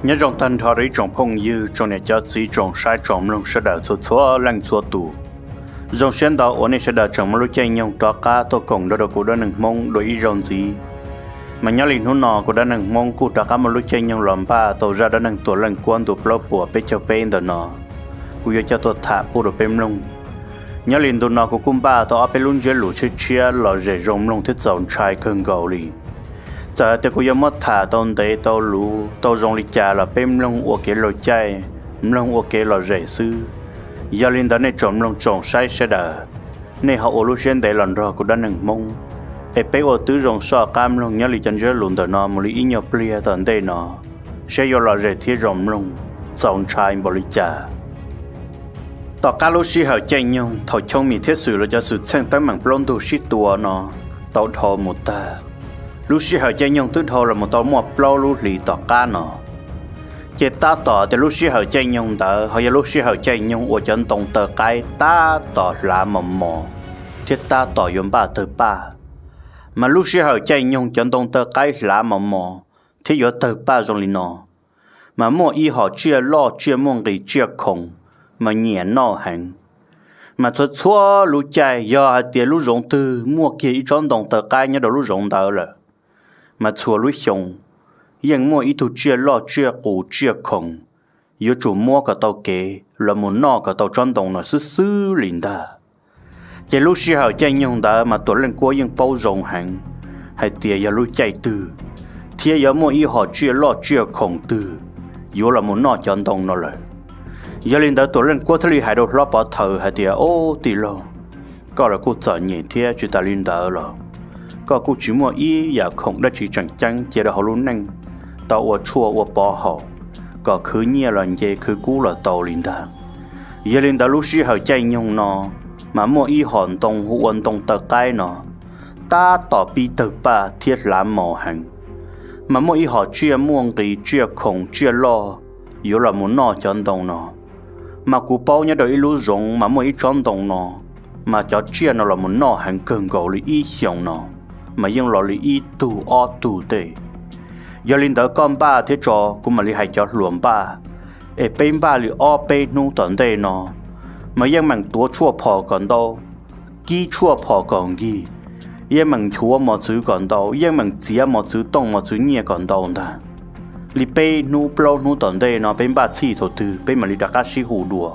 Nyob zoo tag nrho rau ib tsoom phooj ywg, tsoom niam cov txiv, tsoom saib tsoom mloog sawv daws txhua txhua leej txhua tus. Zoo siab ntau uas nej sawv daws tseem muaj lub caij nyoog rov qab tuaj koom nrog rau kuv dab neeg Hmoob dua ib zaug ntxiv. Mas nyob li hnub no kuv dab neeg Hmoob kuj rov qab muaj lub caij nyoog los npaj tau zaj dab neeg Tuam Leej Kuab ntu plaub puas peb caug peb ntawm no, kuv yuav coj tuaj tham pub rau peb mloog. Nyob li ntu no kuv kuj npaj tau ob peb lub ntsiab lus tshiab tshiab lom zem zoo mloog thiab txaus ntshai kawg nkaus li. Txawm hais tias kuv yuav muab tham tau ntev tau luv tau zoo li cas los peb mloog ua kev laug caij, mloog ua kev lom zem xwb. Yog li ntawd nej tsoom mloog tsoom saib sawv daws, nej ho ua lub siab ntev los nrog kuv dab neeg Hmoob, es peb ua tib zoo soj qab mloog nyob li cov ntsiab lus ntawm no mus li ib nyuag pliag tom ntej no, saib yuav lom zem thiab zoo mloog, txaus ntshai npaum li cas. Tom qab lub sij hawm caij nyoog thaum Choo Mis thiab Xwm los cov xwm txheej teeb meem plaub ntug sib tua no tau dhau mus tag, lub sij hawm caij nyoog twb dhau los mus tau muaj plaub lub hlis tom qab no. Ces tab tom tias lub sij hawm caij nyoog ntawd ho yog lub sij hawm caij nyoog uas cov ntoo taw qaib tab tom hlav mos mos thiab tab tom yuav npaj tawg paj. Mas lub sij hawm caij nyoog cov ntoo taw qaib hlav mos mos thiab yuav tawg paj zoo li no, mas muaj ib hom tsiaj loj tsiaj muaj nqis tsiaj khoom mas nyiam noj heev. Mas txhua txhua lub caij yog hais tias lub zoov twg muaj kiag ib tsob ntoo taw qaib nyob rau lub zoov ntawd lawm, mas txhua lub xyoo yeej muaj ib tug tsiaj loj tsiaj qus tsiaj khoom yuav tsum muab kom tau kev los mus noj kom tau tsob ntoo no xwb xwb li ntag. Ces lub sij hawm caij nyoog ntawd mas Tuam Leej Kuab yeej paub zoo heev hais tias yog lub caij twg thiab yuav muaj ib hom tsiaj loj tsiaj khoom twg yuav los mus noj cov ntoo no lawm. Yog li ntawd Tuam Leej Kuab thiaj li hais rau hlob pov thawj hais tias, Ob tij laug, koj los kuj txom nyem thiab tsis tas li ntawd los koj kuj tsis muaj ib yam khoom dab tsi tseem ceeb cia rau hauv lub neej tau ua tshuaj ua pov haum, kom khwv nyiaj los nce khwv kub los tau li ntag. Yog li ntawd lub sij hawm caij nyoog no mas muaj ib hom ntoo hu ua ntoo taw qaib no tab tom pib tawg paj thiab hlav mos heev. Mas muaj ib hom tsiaj muaj nqis tsiaj khoom tsiaj loj yuav los mus noj cov ntoo no. Mas kuv paub nyob rau ib lub zoov mas muaj ib tsob ntoo no, mas cov tsiaj no los mus noj heev kawg nkaus li ib xyoos no, mas yeej los li ib tug ob tug tej. Yog li ntawd koj npaj thiab tso kuv mam li hais cov hluas npaj, es peb npaj li ob peb hnub tom ntej no, mas yeej meem tuav tshuaj phom kom ntau, kib tshuaj phom kom nkig, yeej meem nchuav mos txwv kom ntau, yeej meem txiav mos txwv tooj mos txwv nyiaj kom ntau ntag. Li peb hnub plaub hnub tom ntej no peb npaj txhij thaum twg peb mam li rov qab sib hu dua.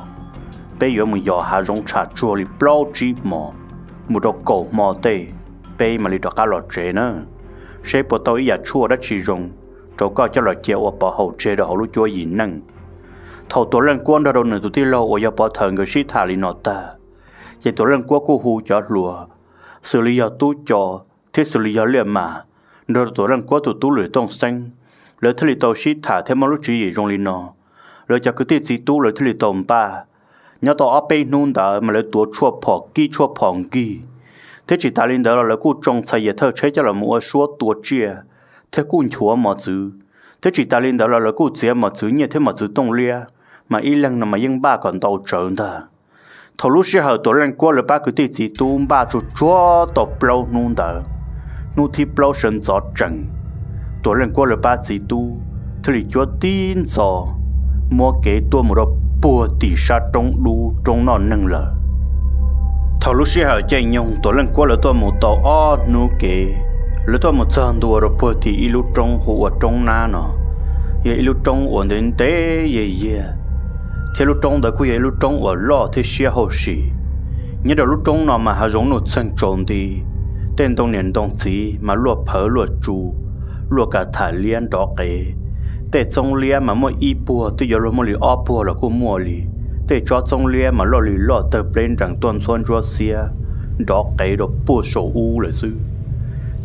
Peb yuav mus yos hav zoov tsham tsuag li plaub tsib hmo, mus rau kaum hmo tej, peb mam li rov qab los tsev na, seb puas tau ib yam tshuaj dab tsi zoo rau koj coj los cia ua pov haum tseg rau hauv lub cuab yim neej. Thaum Tuam Leej Kuab nrog rau nws tus tij laug uas yog pov thawj nkawd sib tham li no tag, ces Tuam Leej Kuab kuj hu cov hluas, xws li yog Tub Co thiab xws li yog Liaj Mas, nrog rau Tuam Leej Kuab tus tub Lwm Tooj Xeeb, lawv thiaj li tau sib tham thiab muaj lub tswv yim zoo li no. Lawv cov kwv tij txiv tub lawv thiaj li tau npaj. Nyob tau ob peb hnub ntawd mas lawv tuav tshuaj phom kib tshuaj phom nkig, thiab tsis tas li ntawd los lawv kuj tsoo txhais yam thawj tsheb coj los mus ua suab tua tsiaj, thiab kuj nchuav mos txwv, thiab tsis tas li ntawd los lawv kuj txiav mos txwv nyiaj thiab mos txwv tooj liab, mas ib leeg no mas yeej npaj kom ntau tsawv ntag. Thaum lub sij hawm Tuam Leej Kuab lawv pab kwv tij txiv tub npaj tsuag tsuag tau plaub hnub ntawd, hnub thib plaub sawv ntxov tsees, Tuam Leej Kuab lawv pab txiv tub thiaj li cuab tib ntxov muab kev tuaj mus rau puag tim sab roob dub roob noj neeg lawm. Thaum lub sij hawm caij nyoog Tuam Leej Kuab lawv tuaj mus tau ob hnub kev, lawv tuaj mus txog ntua rau puag tim ib lub roob hu ua Roob Nab no, yog ib lub roob uas ntev ntev yej yiag, thiab lub roob ntawd kuj yog ib lub roob uas loj thiab siab hauj sim. Nyob rau lub roob no mas hav zoov nuj txeeg tsaus nti, tej ntoo niam ntoo txiv mas luaj phawv luaj tsu, luaj ka tham liab nrov qev. Tej txoob liab mas muaj ib puag twb yuav luag muaj li ob puag los kuj muaj li. Tej tsob txoob liab mas loj li loj tawg pleb nrees tuaj ntxhuab ntsuab xiab, nrov qev rau puag saum ub lawm xwb.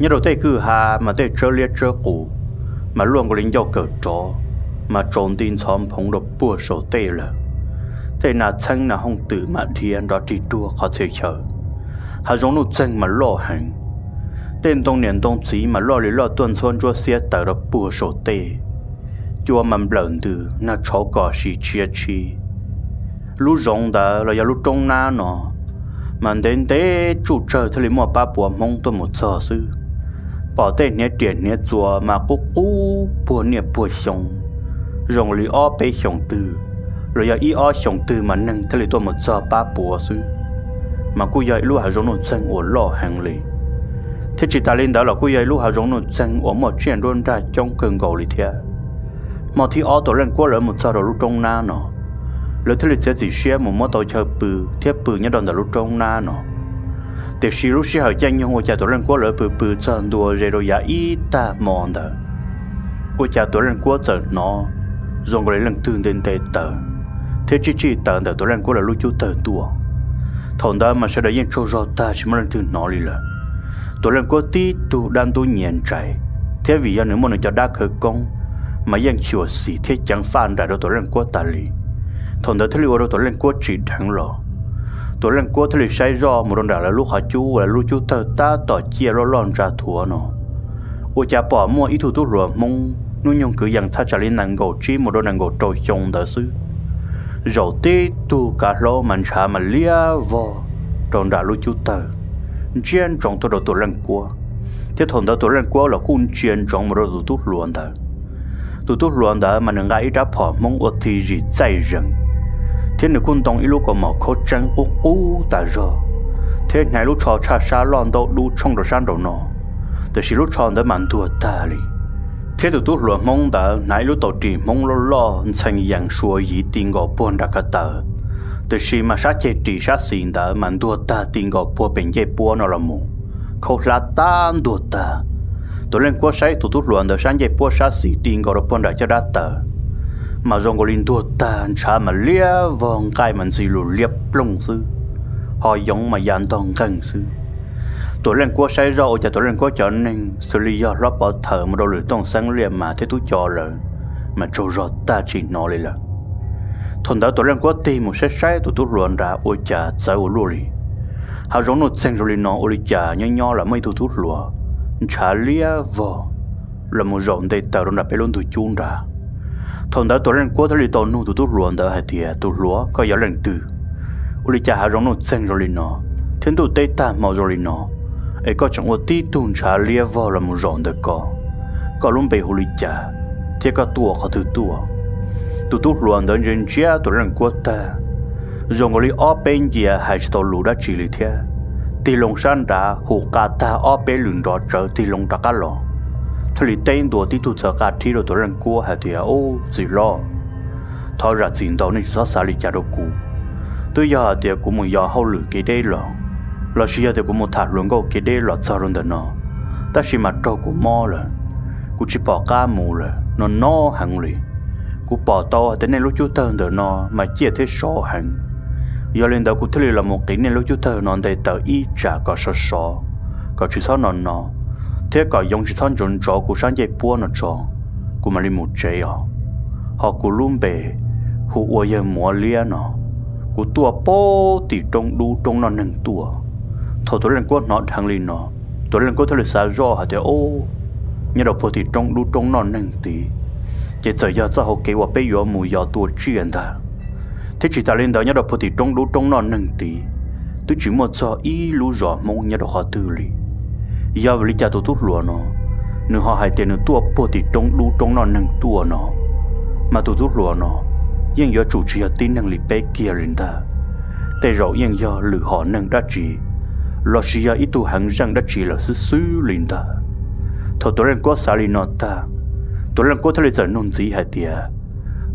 Nyob rau tej kwj ha mas tej tsawb liab tsawb qus mas luaj nkaus li ncauj kawm rov, mas tsaus nti ntxhov nphoov rau puag saum tej lawm. Tej nas txheeb nas hooj twm mas dhia nrov rig ruag qhov txhia chaw. Hav zoov nuj txeeg mas loj heev. Tej ntoo niam ntoo txiv mas loj li loj tuaj ntxhuab ntsuab xiab tawm rau puag saum tej. Cua mas nplawm ntws nag tshauv kom sis tshia tshi. Lub zoov ntawd los yog lub Roob Nab no mas ntev ntev tsuj tsawg thiaj li muaj pab puav Hmoob tuaj mus txog xwb. Pom tej hniav riam hniav txuas mas qub qub puag niaj puag xyoo, Zoo li ob peb xyoos twg los yog ib ob xyoos twg mas neeg thiaj li tuaj mus txog pab puav xwb, mas kuj yog ib lub hav zoov nuj txeeg uas loj heev li. Thiab tsis tas li ntawd los kuj yog ib lub hav zoov nuj txeeg uas muaj tsiaj nruab nrag coob kawg nkaus li thiab. Hmo thib ob Tuam Leej Kuab lawv mus txog rau lub roob nab no, lawv thiaj li txiav txim siab mus muab tau chaw pw thiab pw nyob rau ntawm lub roob nab no. Tiam sis lub sij hawm caij nyoog ua cas Tuam Leej Kuab lawv pw pw txog ntua ze rau yav ib tag hmo ntawd, ua cas Tuam Leej Kuab txawm hnov zoo nkaus li leej twg nte nte taws thiab tsij tsij taws ntawm Tuam Leej Kuab lawv lub cub tawg tuaj. Thaum ntawd mas sawv daws yeej tsaug zog tag tsis muaj leej twg hnov li lawm. Tuam Leej Kuab tib tug dab ntub nyias ntsais, thiab vim yog nws muaj nws cov dab khawv koob, mas yeej xyuam xim thiab ceev faj nraim rau Tuam Leej Kuab tas li. Thaum ntawd thiaj li ua rau Tuam Leej Kuab tsim dheev los. Tuam Leej Kuab thiaj li saib zoj mus rau nram lawv lub qhov cub uas lawv lub cub tawg tab tom ciaj loj loj ntsa thuav no, ua cas pom muaj ib tug tub hluas Hmoob hnub nyoog kwv yees thaj tsam li nees nkaum tsib mus rau nees nkaum rau xyoo ntawd xwb, zaum tib tug kav hlaub mas ntshav mas liab vog rau nram lub cub tawg, ntsia ntsoov tuaj rau Tuam Leej Kuab, thiab thaum ntawd Tuam Leej Kuab los kuj ntsia ntsoov mus rau tus tub hluas ntawd. Tus tub hluas ntawd mas nws nqa ib rab phom Hmoob ua thi zim txaij zees, thiab nws kuj ntoo ib lub kaus mom khaub tseeb qub qub tas zog, thiab hnav ib lub tsho tshaj sab loj ntaub dub tshooj rau sab nraum no, tiam sis lub tsho ntawd mas ntuag tag li. Thiab tus tub hluas Hmoob ntawd hnav ib lub tau ris Hmoob loj loj ntxhee yees sua yiv ti nkaus puag nram ko taw, tiam sis mas sab ceg ris sab xis ntawd mas ntuag tag ti nkaus puag pem ncej puab no los mus, khaub hlab tab ntuag tag. Tuam Leej Kuab saib tus tub hluas ntawd sab ncej puab sab xis ti nkaus rau puag nram caj dab taws, mas zoo nkaus li ntuag tag, ntshav mas liab vog, nqaij mas ntxi lus liab ploog xwb, ho yoov mas ya ntog nqeeg xwb. Tuam Leej Kuab saib zoj ua cas Tuam Leej Kuab cov neeg xws li yog hlob Pov Thawm mus rau Lwm Tooj Xeeb Liaj Mas thiab Tub Co lawm, mas tsaug zog tag tsis hnov li lawm. Thaum ntawd Tuam Leej Kuab tig mus saib saib tus tub hluas nrad ua cas txawv ua luaj li. Hav zoov nuj txeeg zoo li no ua li cas nyob nyob los muaj ib tug tub hluas ntshav liab vog los mus zaum nte taws rau nram peb lub ntug cub nrad. Thaum ntawd Tuam Leej Kuab thiaj li tau nug tus tub hluas ntawd hais tias, Tus hluas, koj yog leej twg? Ua li cas hav zoov nuj txeeg zoo li no, thiab ntuj teb tag hmo zoo li no, es koj tseem ua tib tug ntshav liab vog los mus zaum ntawm ko? Koj lub npe hu li cas, thiab koj tuaj qhov twg tuaj? Tus tub hluas ntawd ntsia ntsia Tuam Leej Kuab tag, zoo nkaus li ob peb ncias hais tsis tau lus dab tsi li thiab, tig loo sab nrad hu qa tag ob peb lwm nrov tsawv tig loo rov qab los, thiaj li teb ntua tib tug txawv qa rhib rau Tuam Leej Kuab hais tias, Ub, txiv hlob, thov zam txim ntau, nej tsis txhob xav li cas rau kuv. Twb yog hais tias kuv mus yos hauj lwm kev deb los, lossis yog tias kuv mus tham hluas nkauj kev deb los txog rau ntawm no, tab sis mas raug kuv mob lawm, kuv tsis pom qab mus lawm, no no heev li. Kuv pom tau hais tias nej lub cub tawg ntawm no mas ciaj thiab sov heev, yog li ntawd kuv thiaj li los mus qiv nej lub cub tawg no nte taws ib tsam kom sov sov, kom tsis txhob no no, thiab kom yoov tsis txhob ntsov ntsov kuv sab ncej puab no tso, kuv mam li mus tsev os. Ho kuv lub npe hu ua yawg Muav Liab no, kuv tuaj puag tim roob dub roob noj neeg tuaj. Thaum Tuam Leej Kuab hnov dheev li no, Tuam Leej Kuab thiaj li xav zoj hais tias, Ub, nyob rau puag tim roob dub roob noj neeg tid, ces txawm yog txoj hau kev uas peb yuav mus yos tua tsiaj ntag. Thiab tsis tas li ntawd, nyob rau puag tim roob dub roob noj neeg tid twb tsis muaj txog ib lub zos Hmoob nyob rau qhov twg li. Yog vim li cas tus tub hluas no nws ho hais tias nws tuaj puag tim roob dub roob noj neeg tuaj no, mas tus tub hluas no yeej yuav tsum tsis yog tib neeg li peb kiag li ntag. Tej zaum yeej yog lwm hom neeg dab tsi, lossis yog ib tug heev zeej dab tsi lawm xwb xwb li ntag. Thaum Tuam Leej Kuab xav li no tag, Tuam Leej Kuab thiaj li txawm nug ntxiv hais tias,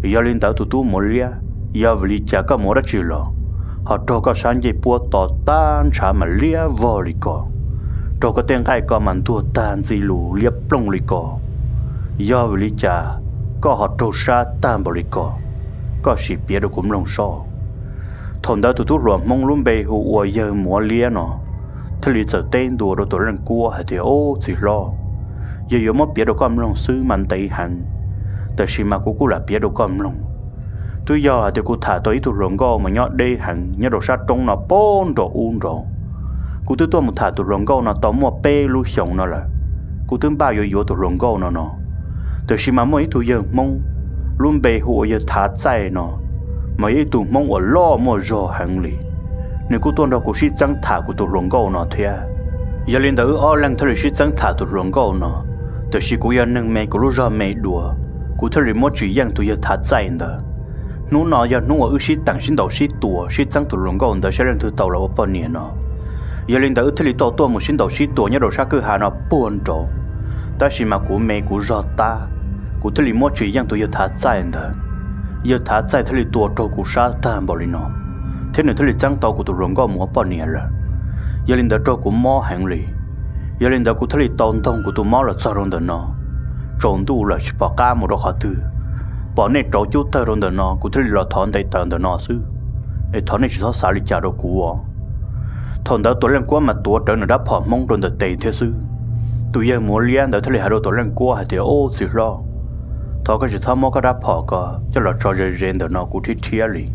Yog li ntawd tus tub Muav Liab, yog vim li cas koj mus ua dab tsi los, ho raug koj sab ncej puab to tag ntshav mas liab vog li ko, raug koj tej nqaij ko mas ntuag tag ntxi lus liab ploog li ko? Yog vim li cas koj ho raug sab tag npaum li ko? Koj sim piav rau kuv mloog soj. Thaum ntawd tus tub hluas Hmoob lub npe hu ua yawg Muav Liab no thiaj li txawm teb ntua rau Tuam Leej Kuab hais tias, Ub, txiv hlob, yog yuav muab piav rau koj mloog xwb mas ntev heev, tab sis mas kuv kuj lam piav rau koj mloog. Twb yog hais tias kuv tham tau ib tug hluas nkauj mas nyob deb heev nyob rau sab roob no puag nraum ub nraud. Kuv twb tuaj mus tham tus hluas nkauj no tau muaj peb lub xyoos no lawm. Kuv twb npaj yuav yuav tus hluas nkauj no no, tiam sis mas muaj ib tug yawg Hmoob lub npe hu ua yawg Thav Txaij no, mas yog ib tug Hmoob uas loj muaj zog heev li. Nws kuj tuaj nrog kuv sib txeeb tham kuv tus hluas nkauj no thiab. Yog li ntawd wb ob leeg thiaj li sib txeeb tham tus hluas nkauj no, tiam sis kuv yog neeg me kuv lub zog me dua, kuv thiaj li muab tsis yeej tus yawg Thav Txaij ntawd. Hnub no yog hnub uas wb sib teem sib ntaus sib tua sib txeeb tus hluas nkauj ntawd saib leej twg tau los ua poj niam no. Yog li ntawd wb thiaj li tau tuaj mus sib ntaus sib tua nyob rau sab kwj ha no puag nraud. Tab sis mas kuv me kuv zog tab, kuv thiaj li muab tsis yeej tus yawg Thav Txaij ntawd. Yawg Thav Txaij thiaj li tua raug kuv sab tag npaum li no, thiab nws thiaj li txeeb tau kuv tus hluas nkauj mus ua poj niam lawm. Yog li ntawd raug kuv mob heev li. Yog li ntawd kuv thiaj li tau ntoog kuv tus mob los txog rau ntawm no. Tsaus ntuj lawm tsis pom qab mus rau qhov twg, pom nej rauv cub tawg rau ntawm no kuv thiaj li los thov nte taws ntawm no xwb, es thov nej tsis txhob xav li cas rau kuv os. Thaum ntawd Tuam Leej Kuab mas tuav rawv nws rab phom Hmoob rau ntawm tes thiab xwb. Tus yawg Muav Liab ntawd thiaj li hais rau Tuam Leej Kuab hais tias, Ub, txiv hlob, thov koj tsis txhob muab koj rab phom ko coj los tso ze ze ntawm no kuv thiab thiab li.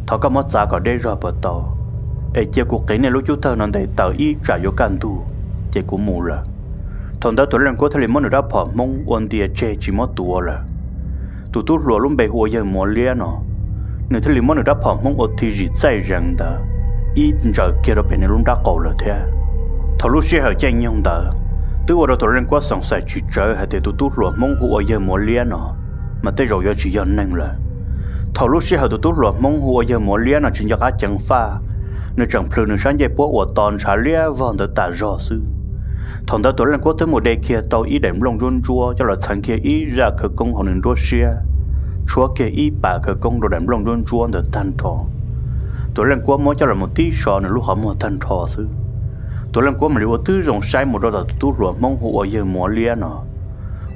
Thov koj muab txav kom deb zog puas tau, es cia kuv qiv nej lub cub tawg no nte taws ib tsam yuav kaj ntug, ces kuv mus lawm. Thaum ntawd Tuam Leej Kuab thiaj li muab nws rab phom Hmoob ua ntias tseg tsis muab tuav lawm. Tus tub hluas lub npe hu ua yawg Muav Liab no, nws thiaj li muab nws rab phom Hmoob ua thim zim txaij zees ntawd ib ntsaws kiag rau pem nws lub nrab qaum lawm thiab. Thaum lub sij hawm caij nyoog ntawd, twb ua rau Tuam Leej Kuab xoom xaim tsis tsawv hais tias tus tub hluas Hmoob hu ua yawg Muav Liab no mas tej zaum yuav tsis yog neeg lawm. Thaum lub sij hawm tus tub hluas Hmoob hu ua yawg Muav Liab no tsis nco qab ceev faj, nws tseem plhws nws sab ncej puab uas to ntshav liab vog ntawd tas zog xwb. Thaum ntawd Tuam Leej Kuab twb mus de kiag tau ib daim nplooj ntsuab ntsuab coj los txheev kiag ib zaj khawv koob hauv nws nruab siab, tshuab kiag ib pas khawv koob rau daim nplooj ntsuab ntsuab ntawd tag nrho. Tuam Leej Kuab muab coj los mus tib so nws lub qhov muag tag nrho xwb. Tuam Leej Kuab mam li ua tib zoo saib mus rau tom tus tub hluas Hmoob hu ua yawg Muav Liab no,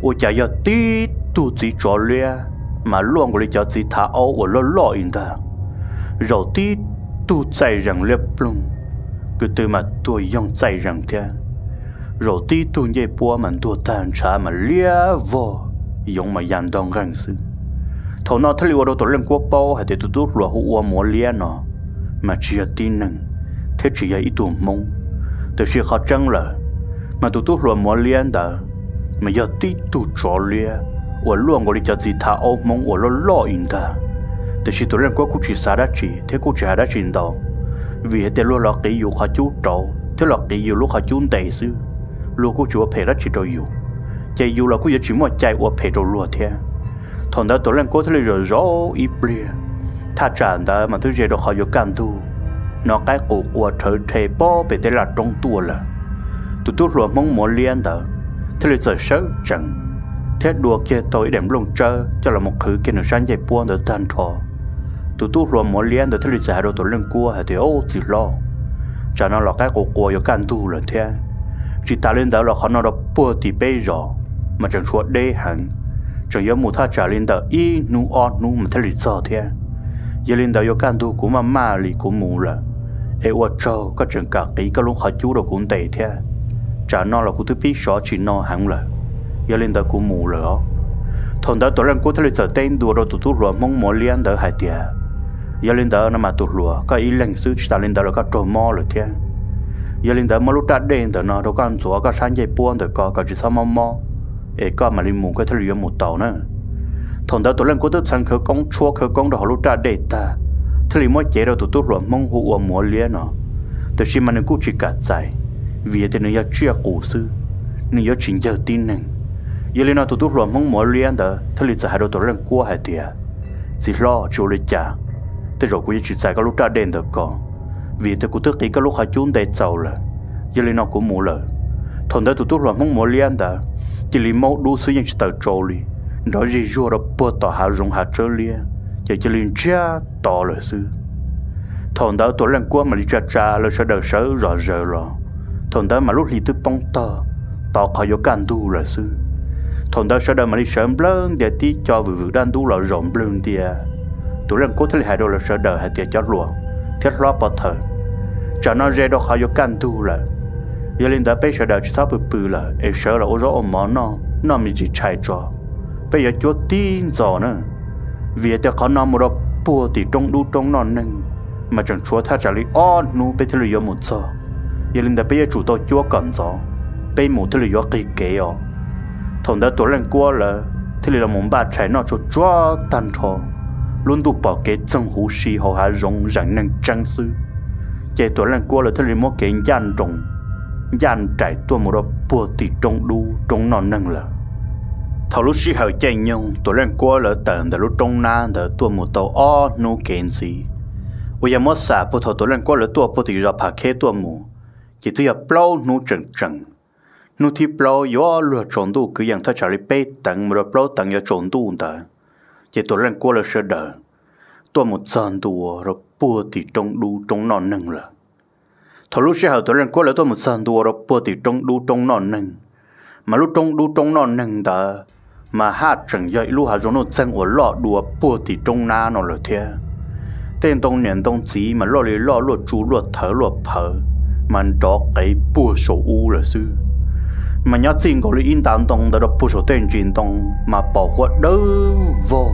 ua cas yog tib tug txiv tsov liab mas luaj nkaus li cov txiv thav aub uas loj loj ib ntag, zaum tib tug txaij zees liab ploog, kwv tw mas tuag yoog txaij zees thiab, zaum tib tug ncej puab mas ntuag tag ntshav mas liab vog, yoov mas ya nto nqeeg xwb. Thaum no thiaj li ua rau Tuam Leej Kuab paub hais tias tus tub hluas hu ua Muav Liab no mas tsis yog tib neeg thiab tsis yog ib tug Hmoob, tiam sis qhov tseeb lawm mas tus tub hluas Muav Liab ntawd mas yog tib tug tsov liab uas luaj nkaus li cov txiv thav aub Hmoob uas loj loj ib ntag. Tiam sis Tuam Leej Kuab kuj tsis xav dab tsi thiab kuj tsis hais dab tsi ntau, vim hais tias luag los qiv yus qhov cub rauv thiab los qiv yus lub qhov cub ntes xwb, luag kuj tsis ua phem dab tsi rau yus, ces yus los kuj yuav tsis muaj cai ua phem rau luag thiab. Thaum ntawd Tuam Leej Kuab thiaj li zaum zaum ib pliag, thaj tsam ntawd mas twb ze rau qhov yuav kaj ntug, hnov qaib qus qua rhawv rhe pob pem tej laj roob tuaj lawm. Tus tub hluas Hmoob Muav Liab ntawd thiaj li txawm sawv tsees thiab dua kiag tau ib daim nplooj tsawb coj los mus qhwv kiag nws sab ncej puab ntawd tag nrho. Tus tub hluas Muav Liab ntawd thiaj li txawm hais rau Tuam Leej Kuab hais tias, Ub, txiv hlob, tsam no los qaib qus qua yuav kaj ntug lawm thiab. Tsis tas li ntawd los qhov no rau puag tim peb zos mas tseem tshuav deb heev, tseem yuav mus thaj tsam li ntawm ib hnub ob hnub mas thiaj li txog thiab. Yog li ntawd yuav kaj ntug kuv maj maj li kuv mus lawm, es ua tsaug koj tseem kam qiv koj lub qhov cub rau kuv ntes thiab. Tsam no los kuv twb pib sov tsis no heev lawm, yog li ntawd kuv mus lawm os. Thaum ntawd Tuam Leej Kuab thiaj li txawm teb ntua rau tus tub hluas Hmoob Muav Liab ntawd hais tias, Yog li ntawd no mas tus hluas, koj ib leeg xwb, tsis tas li ntawd los koj raug mob lawm thiab. Yog li ntawd muab lub raj dej ntawm no rau koj ntxuav koj sab ncej puab ntawm ko kom tsis txhob mob mob, es koj mam li mus koj thiaj li yuav mus tau na. Thaum ntawd Tuam Leej Kuab twb txheev khawv koob tshuab khawv koob rau hauv lub raj dej tag, thiaj li muab cev rau tus tub hluas Hmoob hu ua Muav Liab no, tiam sis mas nws kuj tsis kam txais, vim tias nws yog tsiaj qus xwb, nws yuav tsis ncawg tib neeg. Yog li no tus tub hluas Hmoob Muav Liab ntawd thiaj li txawm hais rau Tuam Leej Kuab hais tias, Txiv hlob, tsis ua li cas, tej zaum kuv yuav tsis txais koj lub raj dej ntawm ko, vim tias kuv twb qiv koj lub qhov cub ntes txaus lawm. Yog li no kuv mus lawm. Thaum ntawd tus tub hluas Hmoob Muav Liab ntawd cia li maub dub xwb yeej tsis tawm tsau li, nrov zig zuag rau puag tom hav zoov hav tsawb liab, ces cia li ntsiag to lawm xwb. Thaum ntawd Tuam Leej Kuab mam li tsa tsa lawv sawv daws sawv zom zaws los. Thaum ntawd mas lub hli twb poob tog, tos qhov yuav kaj ntug lawm xwb. Thaum ntawd sawv daws mam li sawv nplawg ntia tib co vwm vwm dab ntub los zaum nplwg ntia. Tuam Leej Kuab thiaj li hais rau lawv sawv daws hais tias, Cov hluas thiab hlob pov thawm, tsam no ze rau qhov yuav kaj ntug lawm. Yog li ntawd peb sawv daws tsis txhob pw pw lawm es sawv los ua zaub ua mov noj, noj me ntsis tshais tso, peb yuav cuab tib ntxos na. Vim tias qhov no mus rau puag tim roob dub roob noj neeg, mas tseem tshuav thaj tsam li ob hnub peb thiaj li yuav mus txog. Yog li ntawd peb yuav tsum tau cuab kom ntxov, peb mus thiaj li yuav qig kev os. Thaum ntawd Tuam Leej Kuab lawv thiaj li los mus npaj tshais noj tsuag tsuag tag nrho. Lub ntuj pom kev txoog huv si hauv hav zoov zeem neeg tseeb xwb, ces Tuam Leej Kuab lawv thiaj li muab kev ncaj nroos ncaj nraim tuaj mus rau puag tim roob dub roob noj neeg lawm. Thaum lub sij hawm caij nyoog Tuam Leej Kuab lawv tawm ntawm lub roob nab ntawd tuaj mus tau ob hnub kev ntxiv, uas yog muab xam puag thaum Tuam Leej Kuab lawv tuaj puag tim zos Pham Kheb tuaj mus, ces twb yog plaub hnub tseem tseem. Hnub thib plaub yuav luag tsaus ntuj kwv yees thaj tsam li peb teev mus rau plaub teev yuav tsaus ntuj ntawd, ces Tuam Leej Kuab lawv sawv daws tuaj mus txog ntua rau puag tim roob dub roob noj neeg lawm. Thaum lub sij hawm Tuam Leej Kuab lawv tuaj mus txog ntua rau puag tim roob dub roob noj neeg, mas lub roob dub roob noj neeg ntawd mas haj tseem yog ib lub hav zoov nuj txeeg uas loj dua puag tim roob nab no lawm thiab. Tej ntoo niam ntoo txiv mas loj li loj, luaj tsu luaj thawv luaj phawv, mas nrov qev puag saum ub lawm xwb. Mas nyob txij nkaus li ib nta ntoo ntawd rau puag saum tej ntsis ntoo mas pos huab dawb vog,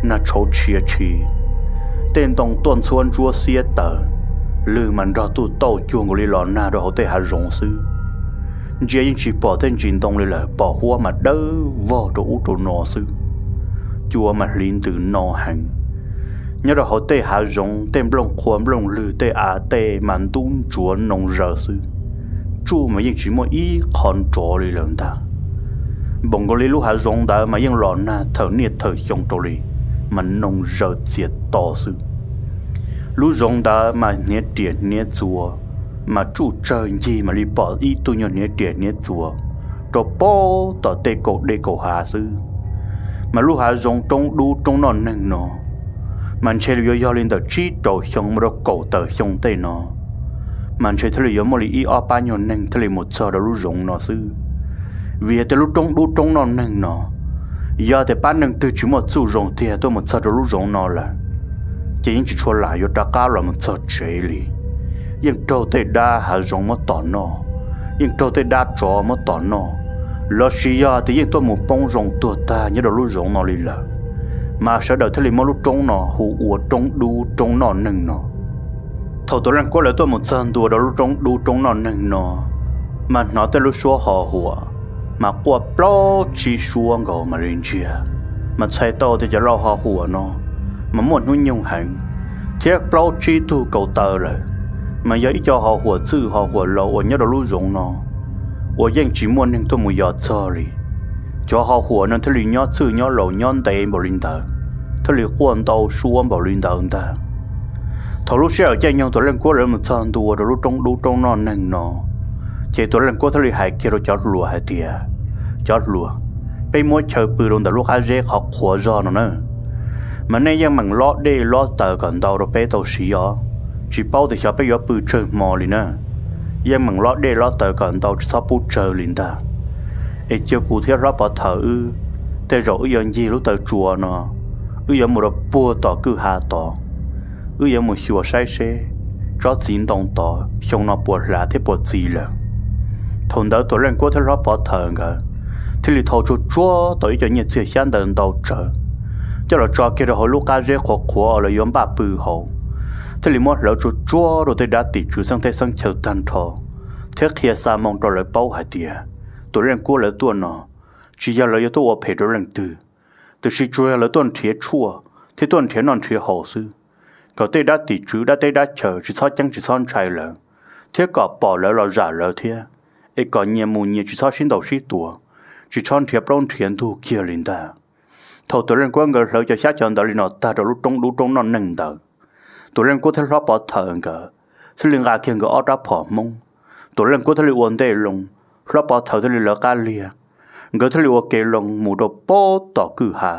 nag tshauv tshia tshis, tej ntoo tuaj ntxhuab ntsuab xiab taws, lwg mas nrog tuj tauj cuag nkaus li los nag rau hauv tej hav zoov xwb. Ntsia yeej tsis pom tej ntsis ntoo li lawm, pos huab mas dawb vog rau ub rau no xwb. Cua mas hliv ntws no heev. Nyob rau hauv tej hav zoov tej nplooj qhua nplooj lwg tej av tej mas ntub ntsuav noo zaws xwb. Tsuj mas yeej tsis muaj ib qho nrov li lawm ntag. Npaum nkaus li lub hav zoov ntawd mas yeej los nag thawm niaj thawm xyoo rau li, mas noo zaws txias to xwb. Lub zoov ntawd mas hniav riam hniav txuas, mas tsuj tsawg ncig mam li pom ib tug nyuag hniav riam hniav txuas rau puag tom tej kaum dej kaum hav xwb. Mas lub hav zoov roob dub roob noj neeg no mas ntshe yuav yog li ntawm tsib rau xyoo mus rau kaum tawm xyoo tej no, mas ntshe thiaj li yuav muaj li ib ob pab nyuag neeg thiaj li mus txog rau lub zoov no xwb. Vim yog tias lub roob dub roob noj neeg no, yog tias pab neeg twg tsis muaj txuj zoo tiag tuaj mus txog rau lub zoov no lawm, ces yeej tsis tshua lam yuav rov qab los mus txog tsev li. Yeej raug tej dab hav zoov muab tom noj, yeej raug tej dab tsov muab tom noj, lossis yog tias yeej tuaj mus poob zoo tuag tag nyob rau lub zoov no li lawm, mas sawv daws thiaj li muab lub roob no hu ua roob dub roob noj neeg no. Thaum Tuam Leej Kuab lawv tuaj mus txog ntua rau lub roob dub roob noj neeg no, mas hnov tej lub suab ho huam, mas quaj plaub tsib suab nkaus mam li ntsiag. Mas txhais tau tias cov laus ho huam no mas muaj hnub nyoog heev, thiab plaub tsib tug kaus taw lawm, mas yog ib co ho huam txwj ho huam laus uas nyob rau lub zoov no uas yeej tsis muaj neeg tuaj mus yos txog li. Cov ho huam no thiaj li nyob txwj nyob laus nyob ntev npaum li ntawd, thiaj li quaj ntau suab npaum li ntawd ntag. Thaum lub sij hawm caij nyoog Tuam Leej Kuab lawv mus txog ntua rau lub roob dub roob noj neeg no, ces Tuam Leej Kuab thiaj li hais kiag rau cov hluas hais tias, cov hluas, peb muab chaw pw rau ntawm lub qab zeb qhov qhuav zog no na, mas nej yeej meem lob dej lob taws kom ntau rau peb tau siv os, tsis paub tias xyov peb yuav pw tsawg hmo li na. Yeej meem lob dej lob taws kom ntau tsis txhob pub tsawg li ntag. Es cia kuv thiab hlob pov thawm wb, tej zaum wb yuav ncig lub taw tsua no, wb yuav mus rau puag tom kwj ha tod, wb yuav mus xyuas saib seb tsob txiv ntoo tod xyoo no puas hlav thiab puas txi lawm. Thaum ntawd Tuam Leej Kuab thiab hlob pov thawm nkawd thiaj li thau tsuag tsuag tau ib co nyiaj txiag xyab ntawv ntau tsawv coj los tso kiag rau hauv lub qab zeb qhuav qhuav uas lawv yuav npaj pw hauv, thiaj li muab hlawv tsuag tsuag rau tej dab tim tswv xeeb teb xeeb chaw tag nrho, thiab qhia xa moo rau lawv paub hais tias Tuam Leej Kuab lawv tuaj no tsis yog lawv yuav tuaj ua phem rau leej twg, tiam sis tsuas yog lawv tuaj nrhiav tshuaj thiab tuaj nrhiav noj nrhiav haus xwb, kom tej dab tim tswv dab teb dab chaw tsis txhob ceeb tsis txhob ntshai lawv, thiab kom pom lawv los zam lawv thiab, es kom nyias mus nyias tsis txhob sib ntaus sib tua, tsis txhob nrhiav plaub nrhiav ntug kiag li ntag. Thaum Tuam Leej Kuab nkawd hlawv cov xyab cov ntawv li no tag rau lub roob dub roob noj neeg ntawd, Tuam Leej Kuab thiab hlob pov thawm nkawd thiaj li nqa kiag nkawd ob rab phom Hmoob. Tuam Leej Kuab thiaj li ua ntej loo, hlob pov thawm thiaj li lawv qab liag, nkawd thiaj li ua ke loo mus rau puag tom kwj ha.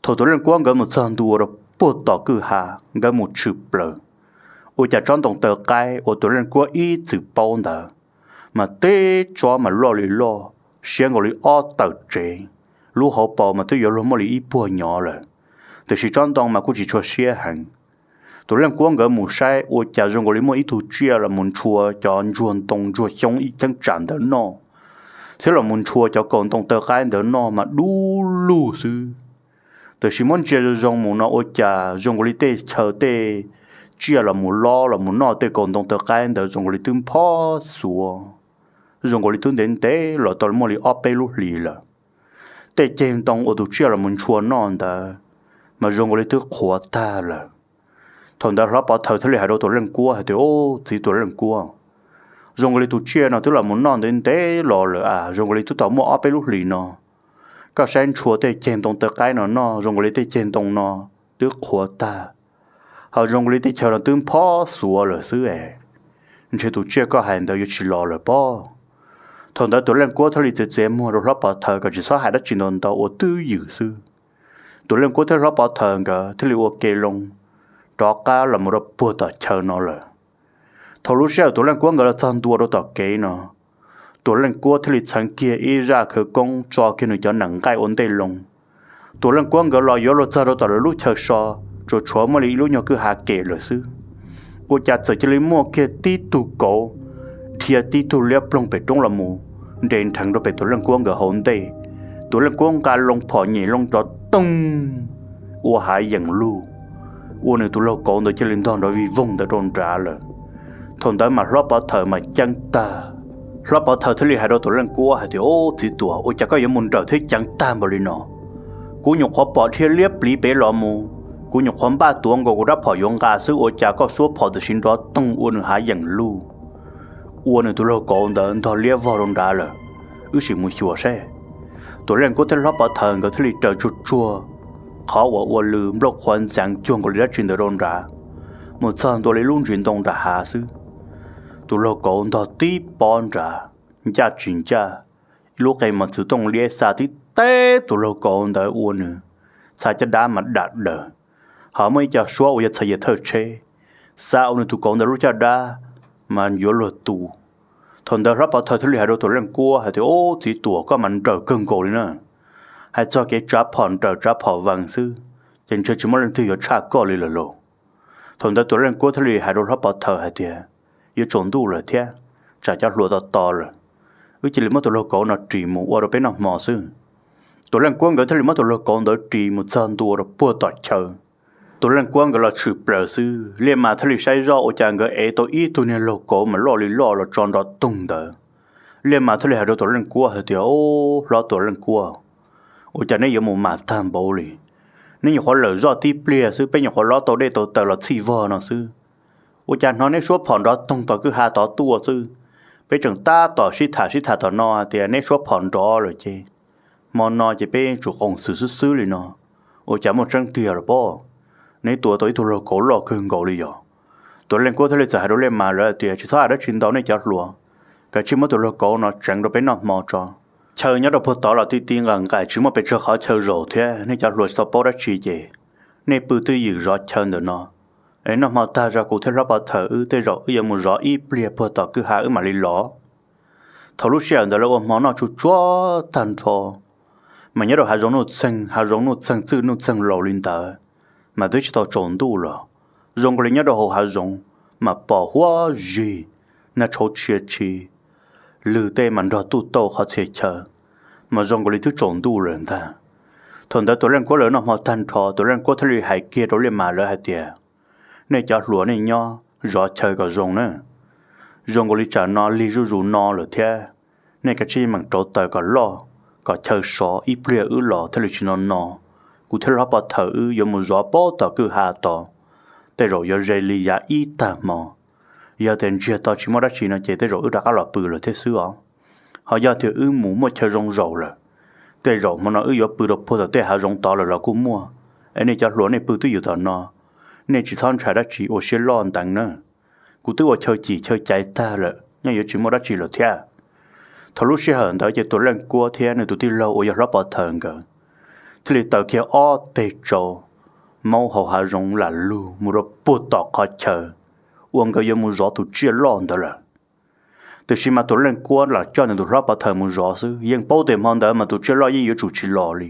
Thaum Tuam Leej Kuab nkawd mus txog ntua rau puag tom kwj ha, nkawd mus tshwm plaws, ua cas tsob ntoo taw qaib uas Tuam Leej Kuab ib txwm paub ntawd mas teb tsob mas loj li loj, siab nkaus li ob tawm tsev, lub hauv paus mas twb yuav luag muaj li ib puag nyob lawm, tiam sis tsob ntoo mas kuj tsis tshua siab heev. Tuam Leej Kuab nkawd mus saib ua cas zoo nkaus li muaj ib tug tsiaj los mus ntshua cov ntsuag ntoo ntsuag xyoob ib cheeb tsam ntawd noj, thiab los mus ntshua cov kaus ntoo taw qaib ntawd noj mas dub lug xwb. Tiam sis muab ntsia zoo zoo mus no ua cas zoo nkaus li tej chaw tej tsiaj los mus lob los mus noj tej kaus ntoo taw qaib ntawd zoo nkaus li twb nphob xuav, zoo nkaus li twb ntev ntev los tau muaj li ob peb lub hlis lawm. Tej ceg ntoo uas tus tsiaj los mus ntshua noj ntawd mas zoo nkaus li twb qhuav tag lawm. Thaum ntawd hlob pov thawm thiaj li hais rau Tuam Leej Kuab hais tias, Ub, txiv Tuam Leej Kuab, zoo nkaus li tus tsiaj no twb los mus noj ntev ntev los lawm a, zoo nkaus li twb tau muaj ob peb lub hlis no, Koj saib ntshua tej ceg ntoo taw qaib no noj zoo nkaus li tej ceg ntoo no twb qhuav tag, ho zoo nkaus li tej chaw no twb nphob xuav lawm xwb es, ntshe tus tsiaj koj hais ntawd yuav tsis los lawm pob. Thaum ntawd Tuam Leej Kuab thiaj li txiav txiav muag rau Hlob Pov Thawm kom tsis txhob hais dab tsi ntau ntau ua twj ywm xwb. Tuam Leej Kuab thiab Hlob Pov Thawm nkawd thiaj li ua ke loo rov qab los mus rau puag tom chaw no lawm. Thaum lub sij hawm Tuam Leej Kuab nkawd los txog ntua rau tom kev no, Tuam Leej Kuab thiaj li txheev kiag ib zaj khawv koob tso kiag nws cov nees nqaij ua ntej loo. Tuam Leej Kuab nkawd los yuav luag txog rau tom lawv lub chaw so, tsuas tshuav muaj li ib lub nyuag kwj ha kem lawm xwb. Ua cas txawm cia li muaj kiag tib tug kauv dhia tib tug liab ploog pem roob los mus nres nrheev rau pem Tuam Leej Kuab nkawd hauv ntej. Tuam Leej Kuab nqa loo phom nyem loo rov toog ua hav yeem lug, ua nws tus laug kauv ntawd cia li ntog nrov vij voog ntawd rau nrad lawm. Thaum ntawd mas Hlob Pov Thawm mas ceeb tag. Hlob Pov Thawm thiaj li hais rau Tuam Leej Kuab hais tias, Ub, txiv tuam, ua cas koj yuav mus nrawm thiab ceev tag npaum li no? Kuv nyuam qhuav pom dhia liab pliv pem los mus, kuv nyuam qhuav npaj tuav nkaus kuv rab phom yuav nqa xwb, ua cas koj suab phom tam sim nrov toog ua nws hav yeem lug, ua nws tus laug kauv ntawd ntog liab vog rau nrad lawm. Wb sim mus xyuas seb. Tuam Leej Kuab thiab Hlob Pov Thawm nkawd thiaj li raws tsuag tsuag qhov uas ua lw nplooj qhuav ntxeev cuag nkaus li dab tsi ntawd rau nrad, mus txog ntua li lub ntsis ntoo nram hav xwb. Tus laug kauv ntog tib pob nrad, ncaj tsis ncaj, ib lub qe mos txwv tooj liab xa tib teb tus laug kauv ntawd ua nws txha caj dab mas dam daws, ho muaj ib co suab uas yog txhais yam thawj tsheb xa ua nws tus kauv ntawd lub caj dab mas yuav luag tu. Thaum ntawd Hlob Pov Thawm thiaj li hais rau Tuam Leej Kuab hais tias, Ub, txiv tuam, koj mas nrawm kawg nkaus li na. Hais txog kev tsav phom nrawm tsav phom vees xwb, ces ntshe tsis muaj leej twg yuav tshaj koj li lawm lauj. Thaum ntawd Tuam Leej Kuab thiaj li hais rau Hlob Pov Thawm hais tias, Yuav tsaus ntuj lawm thiab, tsam cov hluas tos tos lawm, wb cia li muab tus laug kauv no ris mus ua rau peb noj hmo xwb. Tuam Leej Kuab nkawd thiaj li muab tus laug kauv ntawd ris mus txog ntua rau puag tom chaw. Tuam Leej Kuab nkawd los tshwm plaws xwb, Liaj Mas thiaj li saib zoj ua cas nkawd ev tau ib tug niag laug kauv mas loj li loj los tso nrov toog ntawd. Liaj Mas thiaj li hais rau Tuam Leej Kuab hais tias, Ub, hlob Tuam Leej Kuab, ua cas neb yuav mus mas tag npaum li? Neb nyuam qhuav lawm zoj tib pliag xwb, peb nyuam qhuav lob tau dej tau taws los txhij vog no xwb, ua cas hnov neb suab phom nrov toog tom kwj ha tod tuaj xwb. Peb tseem tab tom sib tham sib tham tom no hais tias neb suab phom nrov lawm ces hmo no ces peb tsum qoos xwm xwb xwb li no. Ua cas muaj tseeb tiag los pob, neb tua tau ib tug laug kauv loj kawg nkaus li yog? Tuam Leej Kuab thiaj li txawm hais rau Liaj Mas lawv hais tias, Tsis txhob hais dab tsi ntau nej cov hluas, kav tsij muab tus laug kauv no tseev rau peb noj hmo tso. Chaw nyob rau puag tod los ti ti nqaim nqaim, tsis muaj pes tsawg qhov chaw zaum thiab, nej cov hluas tsis tau paub dab tsi ces nej pw twj ywm zov chaw ntawm no, es noj hmo tag zog kuv thiab Hlob Pov Thawm wb tej zaum wb yuav mus zov ib pliag puag tom kwj ha wb mam li los. Thaum lub sij hawm ntawd lawv ua hmo noj tsuj tsuag tag nrho, mas nyob rau hav zoov nuj txeeg, hav zoov nuj txeeg txwj nuj txeeg laus li ntawd, mas twb tsis tau tsaus ntuj los, zoo nkaus li nyob rau hauv hav zoov mas pom huab zig, nag tshauv tshia tshi, lwg tej mas nrog tuj tauj qhov txhia chaw, mas zoo nkaus li twb tsaus ntuj lawm ntag. Thaum ntawd Tuam Leej Kuab lawv noj hmo tag nrho, Tuam Leej Kuab thiaj li hais kiag rau Liaj Mas lawv hais tias, Nej cov hluas nej nyob zov chaw kom zoo na. Zoo nkaus li tsam no lig zuj zus no lawm thiab, nej kav tsij meem rauv taws kom loj, kom chaw sov ib pliag wb los thiaj li tsis no no. Kuv thiab Hlob Pov Thawm wb yuav mus zov puag tom kwj ha tod, tej zaum yuav ze li yav ib tag hmo. Yog tias ntsiag to tsis muaj dab tsi no ces tej zaum wb rov qab los pw lawm thiab xwb os. Ho yog tias wb mus muaj chaw zoo zaum lawm, tej zaum hmo no wb yuav pw rau puag tom tej hav zoov tod lawm los kuj muaj. Es nej cov hluas nej pw twj ywm tom no, nej tsis txhob ntshai dab tsi, ua siab loj ntev na. Kuv twb ua chaw cim chaw caiv tag lawm, nyob yuav tsis muaj dab tsi lawm thiab. Thaum lub sij hawm ntawd ces Tuam Leej Kuab thiab nws tus tij laug uas yog Hlob Pov Thawm nkawd thiaj li taws kiag ob teg tsau, maub hauv hav zoov lam lug mus rau puag tom qhov chaw uas nkawd yuav mus zov tus tsiaj loj ntawd lawm. Tiam sis mas Tuam Leej Kuab lam coj nws tus Hlob Pov Thawm mus zov xwb, yeej paub tias hmo ntawd mas tus tsiaj loj yeej yuav tsum tsis los li.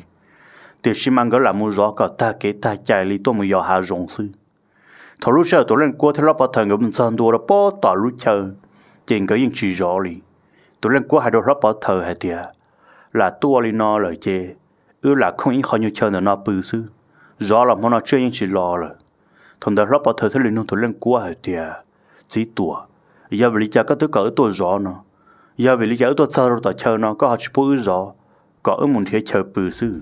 Tiam sis mas nkawd lam mus zov kom tag kev tag cai li tuaj mus yos hav zoov xwb. Thaum lub sij hawm Tuam Leej Kuab thiab Hlob Pov Thawm nkawd mus txog ntua rau puag tom lub chaw, ces nkawd yeej tsis zov li. Tuam Leej Kuab hais rau Hlob Pov Thawm hais tias, Lam tuaj li no lawm ces wb lam khooj ib qho nyuag chaw ntawm no pw xwb, zov los hmo no tsiaj yeej tsis los lawm. Thaum ntawd Hlob Pov Thawm thiaj li nug Tuam Leej Kuab hais tias, Txiv tuam, yog vim li cas koj twb kom wb tuaj zov no? Yog vim li cas wb tuaj txog rau tom chaw no koj ho tsis pub wb zov, kom wb mus nrhiav chaw pw xwb?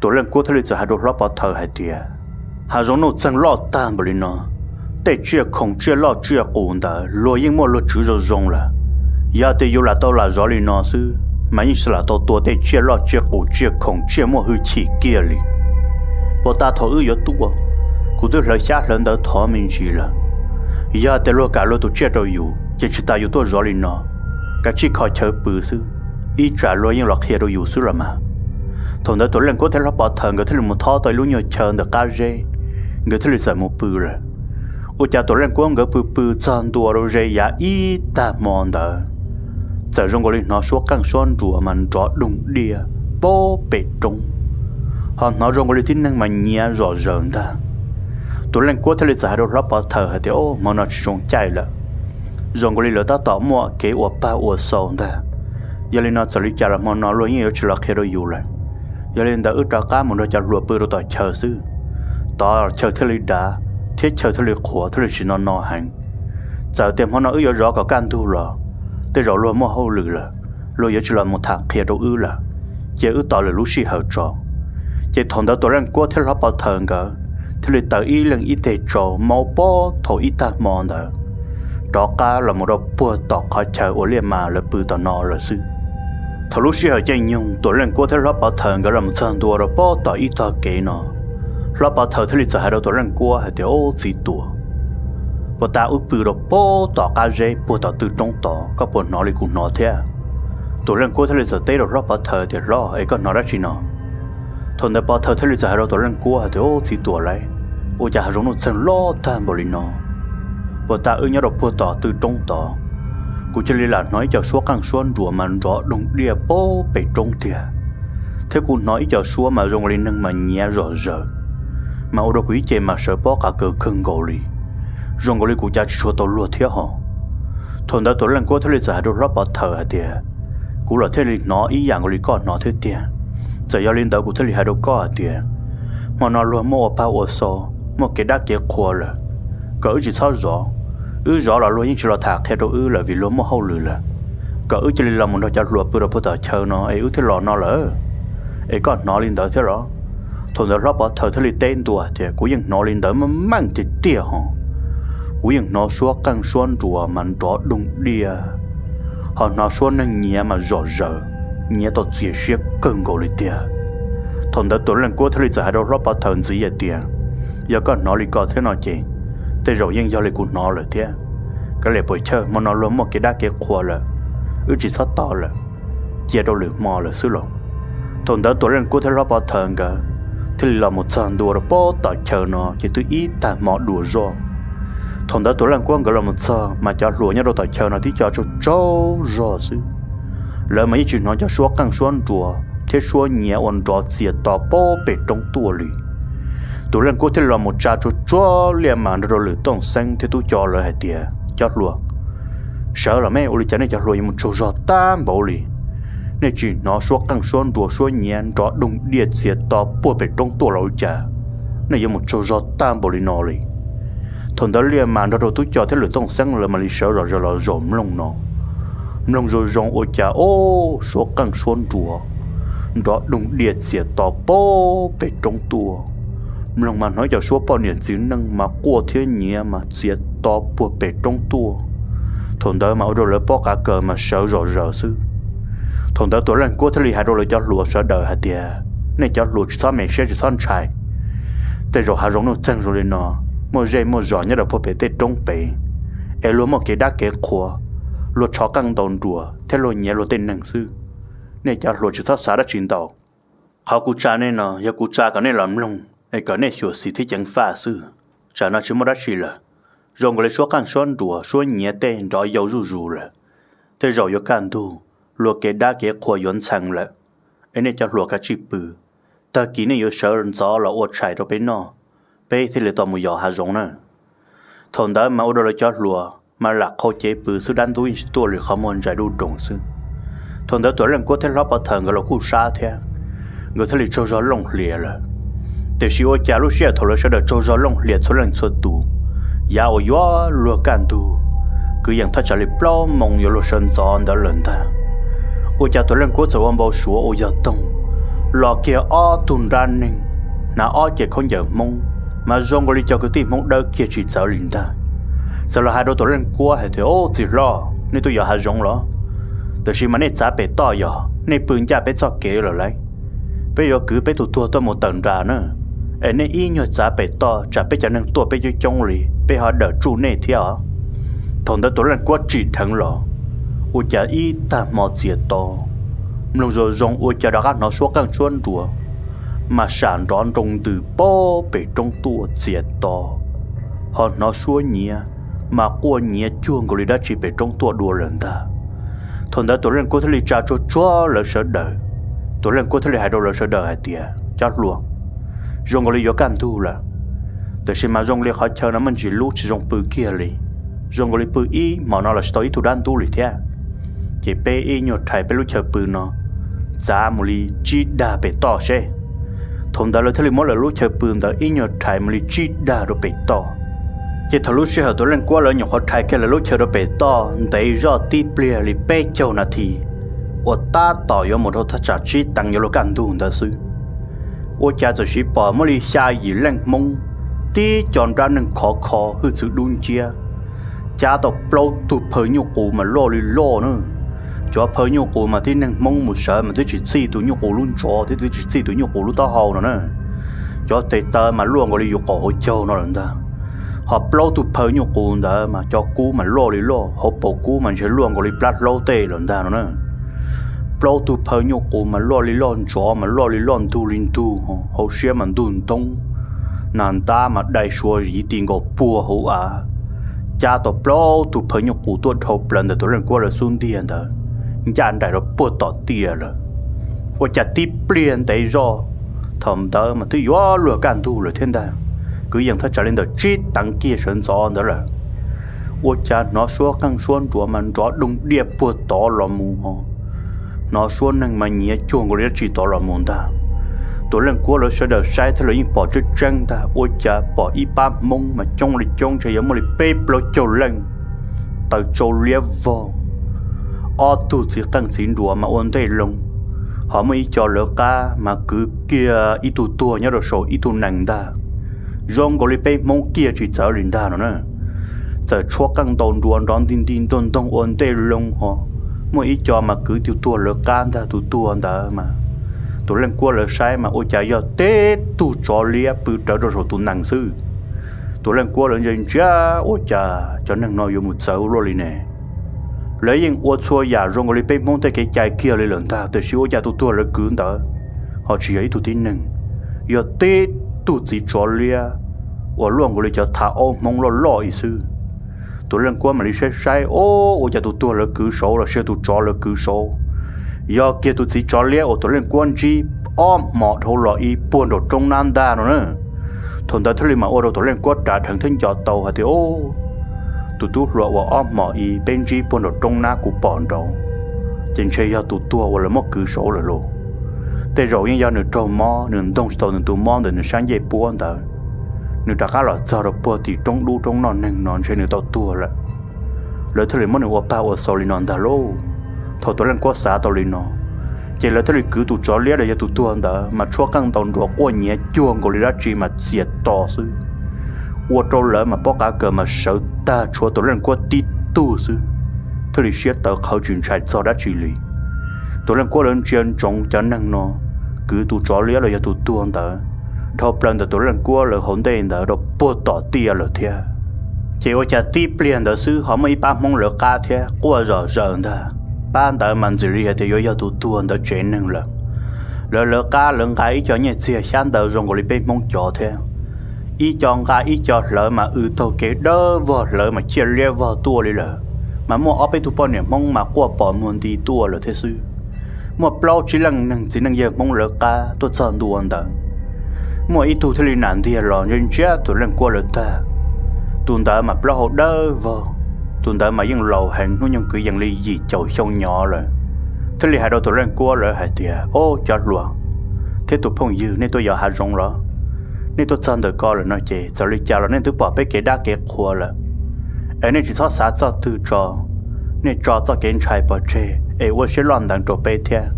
Tuam Leej Kuab thiaj li txawm hais rau Hlob Pov Thawm hais tias, Hav zoov nuj txeeg loj tag npaum li no, tej tsiaj khoom tsiaj loj tsiaj qus ntawd luag yeej muaj luag tswv zoo zoo lawm. Yog tias yus lam tau lam zov li no xwb, mas yeej tsis lam tau tua tej tsiaj loj tsiaj qus tsiaj khoom tsiaj muaj hwj chim kiag li. Puag ta thaum wb yuav tuaj, kuv twb hlawv xyab hlawv ntawv thov me ntsis lawm. Yog tias luag kam luag tus tsiaj rau yus ces tsis tas yus tuaj zov li no, kav tsij kho chaw pw xwb, ib tsam luag yeej los qhia rau yus xwb los mas. Thaum ntawd Tuam Leej Kuab thiab Hlob Pov Thawm nkawd thiaj li mus thob tau ib lub nyuag chaw ntawm qab zeb, nkawd thiaj li txawm mus pw lawm. Ua cas Tuam Leej Kuab nkawd pw pw txog ntua rau ze yav ib tag hmo ntawd, txawm zoo nkaus li hnov suab qeej suab nruas mas nrov doog diaj pab pem roob, ho hnov zoo nkaus li tib neeg mas nyiav zom zaws ntag. Tuam Leej Kuab thiaj li txawm hais rau Hlob Pov Thawm hais tias, Au, hmo no tsis zoo caij lawm, zoo nkaus li lawv tab tom muaj kev ua pag ua xaus ntag. Yog li no txawm li cas los hmo no luag yeej yuav tsis los qhia rau yus lawm. Yog li ntawd wb rov qab mus nrog cov hluas pw rau tom chaw xwb. Tod chaw thiaj li dav thiab chaw thiaj li qhuav thiaj li tsis no no heev. Txawm tias hmo no wb yuav zov kom kaj ntug los tej zaum luag muaj hauj lwm lawm, luag yuav tsis los mus tham qhia rau wb lawm. Cia wb tos lwm lub sij hawm tso. Ces thaum ntawd Tuam Leej Kuab thiab Hlob Pov Thawm nkawd thiaj li taws ib leeg ib teg tsau maub pob thaum ib tag hmo ntawd, rov qab los mus rau puag tom qhov chaw uas Liaj Mas lawv pw tom no lawm xwb. Thaum lub sij hawm caij nyoog Tuam Leej Kuab thiab Hlob Pov Thawm nkawd los mus txog ntua rau pob tom ib tog kev no, Hlob Pov Thawm thiaj li txawm hais rau Tuam Leej Kuab hais tias, Au, txiv tuam, puag ta wb pw rau pob tom qab zeb puag tom tw roob tod, koj puas hnov li kuv hnov thiab? Tuam Leej Kuab thiaj li txawm teb rau Hlob Pov Thawm tias, Hlob, es koj hnov dab tsi no? Thaum ntawd Pov Thawm thiaj li txawm hais rau Tuam Leej Kuab hais tias, Au, txiv tuam lauj, ua cas hav zoov nuj txeeg loj tag npaum li no? Puag ta wb nyob rau puag tom tw roob tod, kuv cia li lam hnov ib co suab qeej suab nruas mas nrov doog diaj pab pem roob tiag, thiab kuv hnov ib co suab mas zoo li neeg mas nyiav zom zaws, mas ua rau kuv ib ce mas sawv pob qav kaws kawg nkaus li, zoo nkaus li kuv cav tsis tshua tau luag thiab hos. Thaum ntawd Tuam Leej Kuab thiaj li txawm hais rau Hlob Pov Thawm hais tias, Kuv los thiaj li hnov ib yam nkaus li koj hnov thiab tiag. Txawm yog li ntawd kuv thiaj li hais rau koj hais tias, hmo no luag muaj ua pag ua xaus, muaj kev dab kev qhua lawm, kom wb tsis txhob zov. Wb zov los luag yeej tsis los tham qhia rau wb lawm vim luag muaj hauj lwm lawm. Kom wb cia li los mus nrog cov hluas pw rau puag tom chaw no es wb thiaj los no lawm. Es koj hnov li ntawd thiab los? Thaum ntawd Hlob Pov Thawm thiaj li teb ntua tias, Kuv yeej hnov li ntawd meej meej tiag tiag hos. Kuv yeej hnov suab qeej suab nruas mas nrov doog diaj, ho hnov suab neeg nyiav mas zom zaws, nyiav tau txias siab kawg nkaus li tiag. Thaum ntawd Tuam Leej Kuab thiaj li txawm hais rau Hlob Pov Thawm ntxiv hais tias, Yog koj hnov li ko thiab no ces tej zaum yeej yog li kuv hnov lawm thiab. Kav liam puas chawj, hmo no luag muaj kev dab kev qhua lawm, wb tsis txhob tos lawm, cia rau lwm hmo lawm xwb los. Thaum ntawd Tuam Leej Kuab thiab Hlob Pov Thawm nkawd thiaj li los mus txog ntua rau pob tom chaw no ces twb ib tag hmo dua zoj. Thaum ntawd Tuam Leej Kuab nkawd los mus txog mas cov hluas nyob rau tom chaw no tib co tsaug tsaug zog xwb. Lawv mas yeej tsis hnov cov suab qeej suab nruas thiab suab nyiav ua nrov txias to pab pem roob tuaj li. Tuam Leej Kuab thiaj li los mus tsa tsuag tsuag Liaj Mas nrog rau Lwm Tooj Xeeb thiab Tub Co lawv hais tias, Cov hluas, sawv los me, ua li cas nej cov hluas yuav mus tsaug zog tag npaum li? Nej tsis hnov suab qeej suab nruas suab nyiav nrov doog diaj txias to puag pem roob tuaj los ua cas nej yuav mus tsaug zog tag npaum li no li? Thaum ntawd Liaj Mas nrog rau Tub Co thiab Lwm Tooj Xeeb lawv mam li sawv zom zaws los zaum mloog no. Mloog zoo zoo ua cas, o, suab qeej suab nruas nrov doog diaj txias to pab pem roob tuaj. Mloog mas hnov ib co suab poj niam txiv neej mas quaj thiab nyiav mas txias to puag pem roob tuaj. Thaum ntawd mas ua rau lawv pob qav kaws mas sawv zom zaws xwb. Thaum ntawd Tuam Leej Kuab thiaj li hais rau lawv cov hluas sawv daws hais tias, Nej cov hluas tsis txhob me siab tsis txhob ntshai. Tej zaum hav zoov nuj txeeg zoo li no, muaj zej muaj zos nyob rau puag pem tej roob pem, es luag muaj kev dab kev qhua, luag tshov qeej ntaus nruas thiab luag nyiav luag tej neeg xwb. Nej cov hluas tsis txhob xav dab tsi ntau. Qhov kuv tsa nej no yog kuv tsa kom nej los mloog es kom nej xyuam xim thiab ceev faj xwb. Tsam no tsis muaj dab tsi lawm. Zoo nkaus li suab qeej suab nruas suab nyiav tej nrov yau zuj zus lawm. Tej zaum yuav kaj ntug, luag kev dab kev qhua yuav ntxhee lawm. Es nej cov hluas kav tsij pw, tag kis nej yuav sawv ntxov los ua tshais rau peb noj, peb thiaj li tau mus yos hav zoov na. Thaum ntawd mas ua rau lawv cov hluas mas lam qhau cev pw xwb, dab ntub yeej tsis tuaj li, qhov muag ntsais duj doog xwb. Thaum ntawd Tuam Leej Kuab thiab Hlob Pov Thawm nkawd los kuj sab thiab, nkawd thiaj li tsaug zog looj hlias lawm. Tiam sis ua cas lub sij hawm thaum lawv sawv daws tsaug zog looj hlias txhua leej txhua tus, yav uas yuav luag kaj ntug, kwv yees thaj tsam li plaub moo yuav luag sawv ntxov ntawd lawm ntag, ua cas Tuam Leej Kuab txawm ua npau suav ua yog toog los kiag ob tug nrab neeg hnav ob ce khaub ncaws Hmoob, mas zoo nkaus li cov kwv tij Hmoob dawb kiag tsis txawv li ntag. Txawm los hais rau Tuam Leej Kuab hais tias, Au, txiv hlob, nej tuaj yos hav zoov los? Tab sis mas nej txav pem toj yog Nej pw ncaj peb txoj kev lawm lauj. Peb yuav kwv peb tus tuag tuaj mus tawm nras na. Es nej ib nyuag txav pem toj tsam peb cov neeg tuaj peb coob coob li peb ho dawm tsuj nej thiab os. Thaum ntawd tus leej kuab tsim dheev los, ua cas ib tag hmo txias to, mloog zoo zoo ua cas rov qab hnov suab qeej suab nruas mas sam nrov nroo ntws pem roob tuaj txias to, ho hnov suab nyiav mas quaj nyiav cuag nkaus li dab tsi pem roob tuaj dua lawm ntag. Thaum ntawd tus leej kuab thiaj li tsa tsuag tsuag lawv sawv daws. Tus leej kuab thiaj li hais rau lawv sawv daws hais tias, cov hluas, zoo nkaus li yuav kaj ntug lawm, tiam sis mas zoo li qhov chaw no muaj ntsis lub tsis zoo pw kiag li. Zoo nkaus li pw ib hmos no los tsis tau ib tug dab ntub li thiab. Ces peb ib nyuag rhais peb lub chaw pw no txav mus li tsib dag pem toj seb. Thaum ntawd lawv thiaj li muab lawv lub chaw pw ntawd ib nyuag rhais mus li tsib dag rau pem toj. Ces thaum lub sij hawm tus leej kuab lawv nyuam qhuav rhais kiag lawv lub chaw rau pem toj ntev zoj tib pliag li peb caug nas this, uas tab tom yuav mus rau thaj tsam tsib teev yuav luag kaj ntug ntawd xwb, ua cas txawm siv pom muaj li xya yim leej Hmoob, tib co nrab neeg khov kho hwj txwv dub nciab, cab tau plaub tug phaw nyuj qus mas loj li loj na. Cov phaw nyuj qus mas tib neeg Hmoob mus sawv mas twb tsis txhij tus nyuj qus lub ntsov thiab twb tsis txhij tus nyuj qus lub taub hau no na. Cov tes taw mas luaj nkaus li yus qaum hauv caug no lawm ntag. Ho plaub tug phaw nyuj qus ntawd mas cov kub mas loj li loj, hauv paus kub mas ntshe luaj nkaus li plab hlaub tej lawm ntag no na. Plaub tug phaw nyuj qus mas loj li loj, ntsov mas loj li loj, ntug li ntug, hauv siab mas ntug ntoob, nas ntab mas dai suav yiv ti nkaus puag hauv av, cab tau plaub tug phaw nyuj qus tuaj dhau plaws ntawm tus leej kuab lawv xub ntiag ntawd, ncaj nraim rau puag tom tiaj lawm. Ua cas tib pliag ntev zoj thaum ntawd mas twb yuav luag kaj ntug lawm thiab ntag, kwv yees thaj tsam li ntawm tsib teev kiag sawv ntxov ntawd lawm. Ua cas hnov suab qeej suab nruas mas nrov doog diaj puag tod los mus, hnov suab neeg mas nyiav cuag nkaus li dab tsi tod los mus ntag. Tus leej kuab lawv sawv daws saib thiab lawv yeej pom tseeb tseeb ntag, ua cas pom ib pab Hmoob mas coob li coob ntshe yuav muaj li peb plaub caug leej, taws tsau liab vog, ob tug txiv qeej txiv nruas mas ua ntej loo, ho muaj ib co lawv qab mas kwv kiag ib tug tuag nyob rau saum ib tug nees ntag. Zoo nkaus li peb Hmoob kiag tsis txawv li ntag no na. Txawm tshuab qeej ntaus nruas nrov nti nti ntoog ntoog ua ntej loo ho, muaj ib co mas kwv tus tuag lawv qab ntag. Tus tuag ntawd mas tus leej kuab lawv saib mas ua cas yog tib tug tsov liab pw rawv rau saum tus nees xwb. Tus leej kuab lawv ntsia ntsia, ua cas cov neeg no yuav mus txawv luaj li ne? Lawv yeej ua txhua yam zoo nkaus li peb Hmoob tej kev cai kiag li lawm ntag, tiam sis ua cas tus tuag lawv kwv ntawd ho tsis yog ib tug tib neeg, yog tib tug txiv tsov liab uas luaj nkaus li cov thav aub Hmoob loj loj ib xwb. Tus leej kuab mam li saib saib, o, ua cas tus tuag lawv kwv saud los sis tus tsov lawv kwv saud, yog kiag tus txiv tsov liab uas tus leej kuab ntsib ob hmos dhau los ib puag nraum roob nab ntag no na. Thaum ntawd thiaj li mam ua rau tus leej kuab rav dheev thiab nco tau hais tias, o, tus tub hluas uas ob hmos ib peb ntsib puag nraum roob nab kuv pom nraud, ces ntshe yog tus tuag uas lawv muab kwv saud lawm lauj. Tej zaum yeej yog nws raug mob, nws ntoog tsis tau nws tus mob ntawm nws sab ncej puab ntawd, nws rov qab los txog rau puag tim roob dub roob noj neeg no ntshe nws tau tuag lawm. Lawv thiaj li muab nws ua pag ua xaus li no ntag lauj. Thaum tus leej kuab xav tau li no, ces lawv thiaj li kwv tus tsov liab los yog tus tuag ntawd mas tshuab qeej ntaus nruas quaj nyiav cuag nkaus li dab tsi mas txias to xwb, ua rau lawv mas pob qav kawm mas sawv tag, tshuav tus leej kuab tib tug xwb thiaj li siab tawv qhawv tsis ntshai txog dab tsi li. Tus leej kuab lawv ntsia ntsoov cov neeg no kwv tus tsov liab los yog tus tuag ntawd dhau plaws ntawm tus leej kuab lawv hauv ntej ntawd rau puag tom tiaj lawm thiab. Ces ua cas tib pliag ntawd xwb ho muaj ib pab Hmoob lawv qab thiab quaj zom zaws ntag. Pab ntawd mas ntxim li hais tias yuav yog tus tuag ntawd tsev neeg lawm. Lawv lawv qab lawv nqa ib co nyiaj txiag xyab ntawv zoo nkaus li peb Hmoob cov thiab, ib co nqa ib co hlawv mas w taug kev dawb vog, hlawv mas ciaj liab vog tuaj li lawm. Mas muaj ob peb tug poj niam Hmoob mas quaj pos muag nti tuaj lawm thiab xwb. Muaj plaub tsib leej neeg txiv neej yawg Hmoob lawv qab tuaj txog ntua ntawd, muaj ib tug thiaj li nam ntiag los ntsia ntsia tus leej kuab lawv tag. Tus ntawd mas plaub hau dawb vog, tus ntawd mas yeej laus heev, hnub nyoog kwv yees li yim caum xyoo nyob lawm, thiaj li hais rau tus leej kuab lawv hais tias, o, cov hluas thiab tus phooj ywg, nej tuaj yos hav zoov los? Nej tuaj txog ntawm ko lawm no ces txawm li cas los nej twb pom peb kev dab kev qhua lawm, es nej tsis txhob xav txoj twg tso, nej tso txoj kev ntshai pov tseg es ua siab loj nteev rau peb thiab.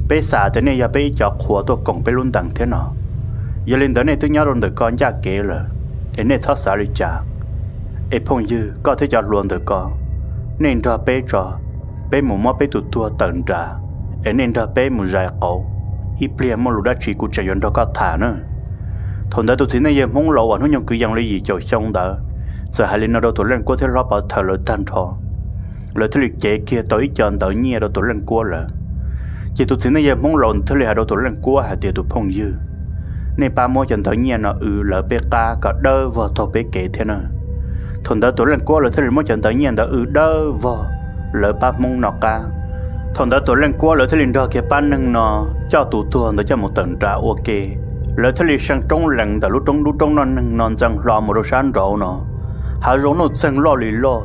Peb xav tias nej yog peb ib co qhua tuaj koom peb lub ntees thiab no. Yog li ntawd nej twb nyob rau ntawm ko ncaj kev lawm, es nej txhob xav li cas. Es phooj ywg, koj thiab cov hluas ntawm ko, nej nrog peb tso, peb mus muab peb tus tuag tawm nram, es nej nrog peb mus zais qauv, ib pliag muaj lus dab tsi kuv tseem yuav nrog koj tham na. Thaum ntawd tus txiv neej yawg Hmoob laus uas hnub nyoog kwv yees li yim caum xyoo ntawd txawm hais li no rau Tuam Leej Kuab thiab hlob Pov Thawm lawv tag nrho. Lawv thiaj li cev kiag tau ib co ntawv nyiaj rau Tuam Leej Kuab lawv. Ces tus txiv neej yawg Hmoob laus thiaj li hais rau Tuam Leej Kuab hais tias, Tus phooj ywg, nej pab muab cov ntawv nyiaj no w lawv peb qab kom dawb vog taug peb kev thiab na. Thaum ntawd Tuam Leej Kuab lawv thiaj li muab cov ntawv nyiaj ntawd w dawb vog lawv pab Hmoob no qab. Thaum ntawd Tuam Leej Kuab lawv thiaj li nrog kiag pab neeg no coj tus tuag ntawd coj mus tawm nram ua ke. Lawv thiaj li seej roob lees ntawm lub roob dub roob noj neeg no ntxeev hlo mus rau sab nraud no. Hav zoov nuj txeeg loj li loj,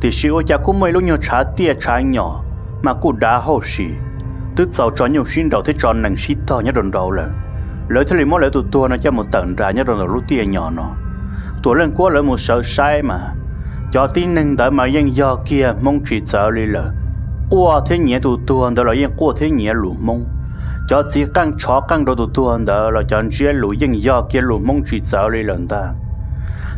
tiam sis ua cas kuj muaj ib lub nyuag tshav tiaj tshav nyom mas kuj dav hauj sim, twb txaus tso nyuj sib nraus thiab tso nees sib tog nyob rau nraud lawm. Lawv thiaj li muab lawv tus tuag no coj mus tawm nram nyob rau ntawm lub tiaj nyom no. Tuam Leej Kuab lawv mus sawv saib mas, cov tib neeg ntawd mas yeej yog kiag Hmoob tsis txawv li lawm. Quaj thiab nyiav tus tuag ntawd los yeej quaj thiab nyiav lus Hmoob. Cov txiv qeej tshov qeej rau tus tuag ntawd los cov ntsiab lus yeej yog kiag lus Hmoob tsis txawv li lawm ntag.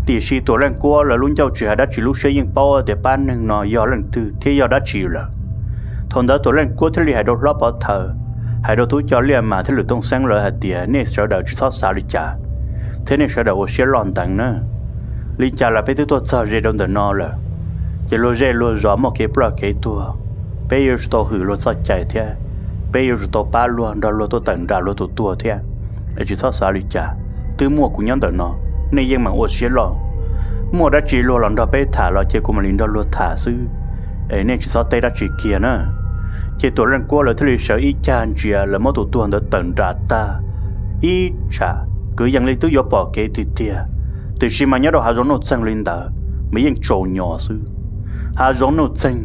Tiam sis Tuam Leej Kuab lawv lub ncauj tsis hais dab tsi, lub siab yeej paub tias pab neeg no yog leej twg thiab yog dab tsi lawm. Thaum ntawd Tuam Leej Kuab thiaj li hais rau hlob Pov Thawm, hais rau tub coj Liaj Mas thiab Lwm Tooj Xeeb lawv hais tias, Nej sawv daws tsis txhob xav li cas, thiab nej sawv daws ua siab loj ntev na. Li cas los peb twb tuaj txog ze rau ntawm no lawm, ces luag zej luag zos muaj kev ploj kev tuag, peb yuav tsum tau hwm luag txoj cai thiab, peb yuav tsum tau pab luag nrog luag tuaj tawm nram luag tus tuag thiab. Es tsis txhob xav li cas, twb muaj kuv nyob ntawm no, nej yeej meem ua siab loj. Muaj dab tsi luag los nrog peb tham los cia kuv mam li nrog luag tham xwb, es nej tsis txhob teb dab tsi kiag na. Ces Tuam Leej Kuab lawv thiaj li sawv ib cag ntsia lawv muab tus tuag ntawd tawm nram tag, ib tsam kwv yees li twb yuav pom kev tiag tiag, tiam sis mas nyob rau hav zoov nuj txeeg li ntawd mas yeej tsaus nyos xwb. Hav zoov nuj txeeg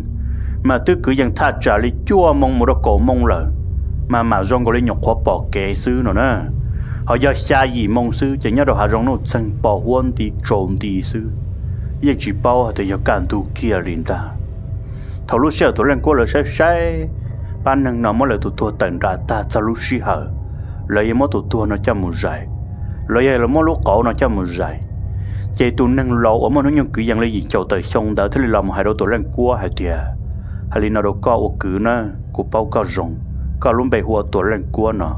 mas twb kwv yees thaj tsam li cuaj moo mus rau kaum moo lawm, mas mam zoo nkaus li nyuam qhuav pom kev xwb no na. Ho yog xya yim moo xwb ces nyob rau hav zoov nuj txeeg pos huab nti tsaus nti xwb, yeej tsis paub hais tias yog kaj ntug kiag li ntag. Thaum lub sij hawm Tuam Leej Kuab lawv saib saib pab neeg no muab lawv tus tuag tawm nram tag txog lub sij hawm lawv yuav muab tus tuag no coj mus zais, los yog lawv muab lub qauv no coj mus zais, ces tus neeg laus uas muaj hnub nyoog kwv yees li yim caum tawm xyoo ntawd thiaj li los mus hais rau Tuam Leej Kuab hais tias, Hais li no rau koj ua kwv na, kuv paub koj zoo, koj lub npe hu ua Tuam Leej Kuab no,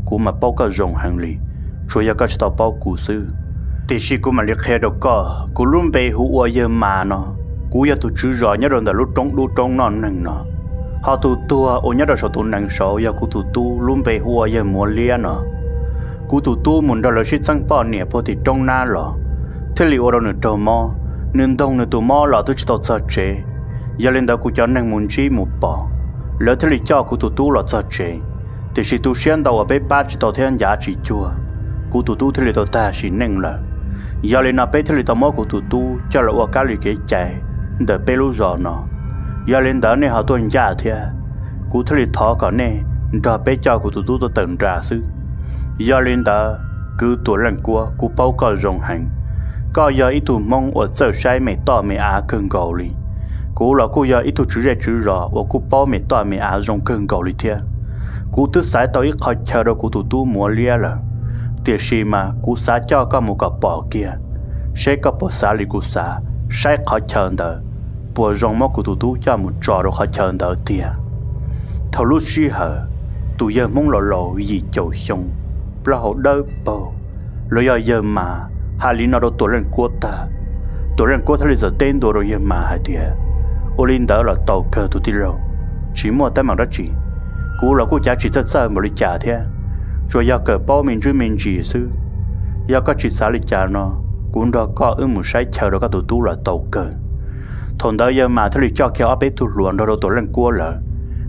kuv mas paub koj zoo heev li, tsuas yog koj tsis tau paub kuv xwb. Tiam sis kuv mam li qhia rau koj, kuv lub npe hu ua Yawg Mas no, kuv yog tus tswv zos nyob rau ntawm lub roob dub roob noj neeg no. Ho tus tuag uas nyob rau saum tus nees saud yog kuv tus tub lub npe hu ua Yawg Muav Liab no. Kuv tus tub mus nrog lawv sib txeeb poj niam puag tim roob nab los, thiaj li ua rau nws raug mob. Nws ntoog nws tus mob los twb tsis tau txog tsev, yog li ntawd kuv cov neeg mus ntsib mus pom, lawv thiaj li coj kuv tus tub los txog tsev. Tiam sis tu siab ntau uas peb pab tsis tau thiab ncav tsis cuag, kuv tus tub thiaj li tau tag sim neej lawm. Yog li no peb thiaj li tau muab kuv tus tub coj los ua kab li kev cai ntawm peb lub zos no. Yog li ntawd nej ho tuaj ncaj thiab, kuv thiaj li thov kom nej nrog peb coj kuv tus tub tuaj tawm nram xwb. Yog li ntawd, kwv Tuam Leej Kuab, kuv paub koj zoo heev. Koj yog ib tug Hmoob uas txawj saib me toj me av kawg nkaus li. Kuv los kuj yog ib tug tswv zej tswv zos uas kuj paub me toj me av zoo kawg nkaus li thiab. Kuv twb xaiv tau ib qhov chaw rau kuv tus tub Muav Liab lawm, tiam sis mas kuv xav coj koj mus kom pom kiag, seb koj puas xav li kuv xav, saib qhov chaw ntawd puas zoo muab kuv tus tub coj mus tso rau qhov chaw ntawd tiag. Thaum lub sij hawm, tus yawg Hmoob laus laus yim caum xyoo, plaub hau dawb paug, los yog Yawg Mas, hais li no rau Tuam Leej Kuab tag, Tuam Leej Kuab thiaj li txawm teb ntua rau Yawg Mas hais tias, Ua li ntawd los tau kawg tus tij laug, tsis muaj teeb meem dab tsi. Kuv los kuj cav tsis txawj txawj npaum li cas thiab, tsuas yog kawm paub me ntsuj me ntsis xwb. Yog koj tsis xav li cas no, kuv nrog koj wb mus saib chaw rau koj tus tub los tau kawg. Thaum ntawd Yawg Mas thiaj li coj kiag ob peb tug hluas nrog rau Tuam Leej Kuab lawm,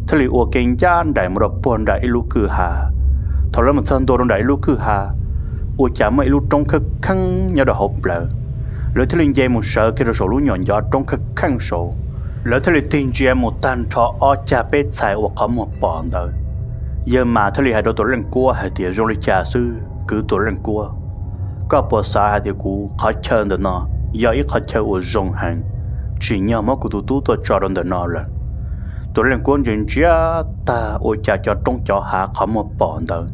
thiaj li ua ke ncaj nraim mus rau puag nram ib lub kwj ha. Thaum lawv mus txog ntua rau nram ib lub kwj ha, ua cas muaj ib lub roob kheej kheej nyob rau hauv plawv. Lawv thiaj li nce mus sawv kiag rau saum lub nyuam ncov roob kheej kheej saud. Lawv thiaj li tig ntsia mus tag nrho ob cag peb txhais uas qhov muag pom ntawd. Yawg Mas thiaj li hais rau Tuam Leej Kuab hais tias, Zoo li cas xwb kwv Tuam Leej Kuab, koj puas xav hais tias kuv qhov chaw ntawm no yog ib qhov chaw uas zoo heev, tsim nyog muab kuv tus tub tuaj tso rau ntawm no lawm? Tuam Leej Kuab ntsia ntsia tag ua cas cov roob cov hav qhov muag pom ntawd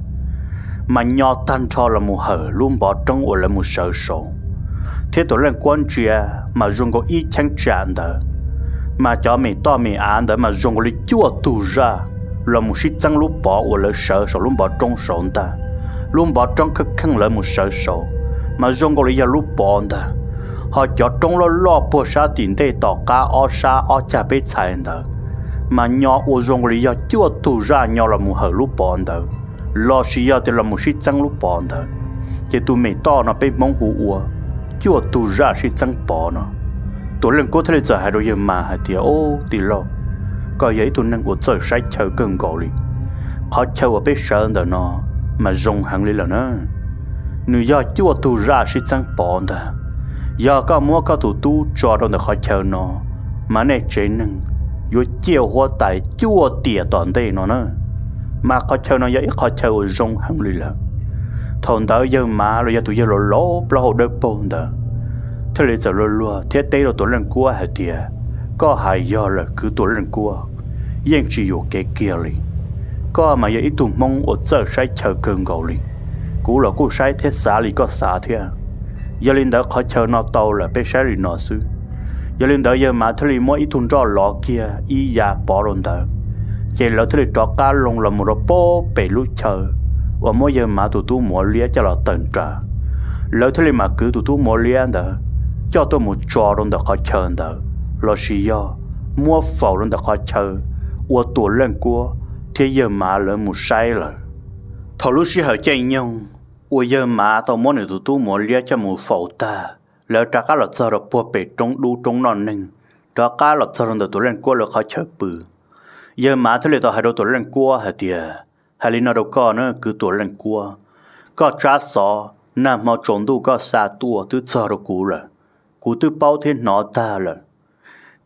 mas nyo tag nrho los mus hawm lub npov roob uas lawv mus sawv saud, thiab Tuam Leej Kuab ntsia mas zoo nkaus ib cheeb tsam ntawd, mas cov me toj me av ntawd mas zoo nkaus li cuaj tug zaj los mus sib txeeb lub pov uas lawv sawv saum lub npov roob saud ntag. Lub npov roob kheej kheej lawv mus sawv saud mas zoo nkaus li yog lub pov ntag. Ho cov roob loj loj puag sab tim ntej tom qab ob sab ob cag peb txhais ntawd mas nyo ua zoo nkaus li yog cuaj tug zaj nyo los mus hawm lub pov ntawd, lossis yog tias los mus sib txeeb lub pov ntawd. Ces tus mem toj no peb Hmoob hu ua cuaj tug zaj sib txeeb pov no. Tuam Leej Kuab thiaj li txawm hais rau yawg Mas hais tias, Ub, tij laug, koj yog ib tug neeg uas txawj saib chaw kawg nkaus li. Qhov chaw uas peb sawv ntawm no mas zoo heev li lawm na. Nws yog cuaj tug zaj sib txeeb pov ntag. Yog koj muab koj tus tub tso rau ntawm qhov chaw no mas nej tsev neeg yuav ciaj huab tais cuaj tiam tom ntej no na. Mas qhov chaw no yog ib qhov chaw uas zoo heev li lawm. Thaum ntawd yawg Mas los yog tus yawg laus laus plaub hau dawb paug ntawd thiaj li txawm luag luag thiab teb rau Tuam Leej Kuab hais tias, Koj hais yog lawm kwv Tuam Leej Kuab, yeej tsis yuam kev kiag li. Koj mas yog ib tug Hmoob uas txawj saib chaw kawg nkaus li. Kuv los kuj saib thiab xav li koj xav thiab. Yog li ntawd qhov chaw no tau lawm peb saib li no xwb. Yog li ntawd yawg Mas thiaj li muab ib tug nroj lov kiag ib ya pov rau ntawd, ces lawv thiaj li rov qab loo los mus rau pem lub chaw uas muab yawg Mas tus tub Muav Liab coj los tawm nram. Lawv thiaj li mam kwv tus tub Muav Liab ntawd coj tuaj mus tso rau ntawm qhov chaw ntawd, lossis yog muab faus rau ntawm qhov chaw uas Tuam Leej Kuab thiab yawg Mas lawv mus saib lawm. Thaum lub sij hawm caij nyoog uas yawg Mas tau muab nws tus tub Muav Liab coj mus faus tag, lawv rov qab los txog rau puag pem roob dub roob noj neeg, rov qab los txog rau ntawm Tuam Leej Kuab lawv qhov chaw pw. Yawg Mas thiaj li tau hais rau Tuam Leej Kuab hais tias, Hais li no rau koj na kwv Tuam Leej Kuab, koj tsab xov nag hmo tsaus ntuj koj xa tuaj twb txog rau kuv lawm. Kuv twb paub thiab hnov tag lawm.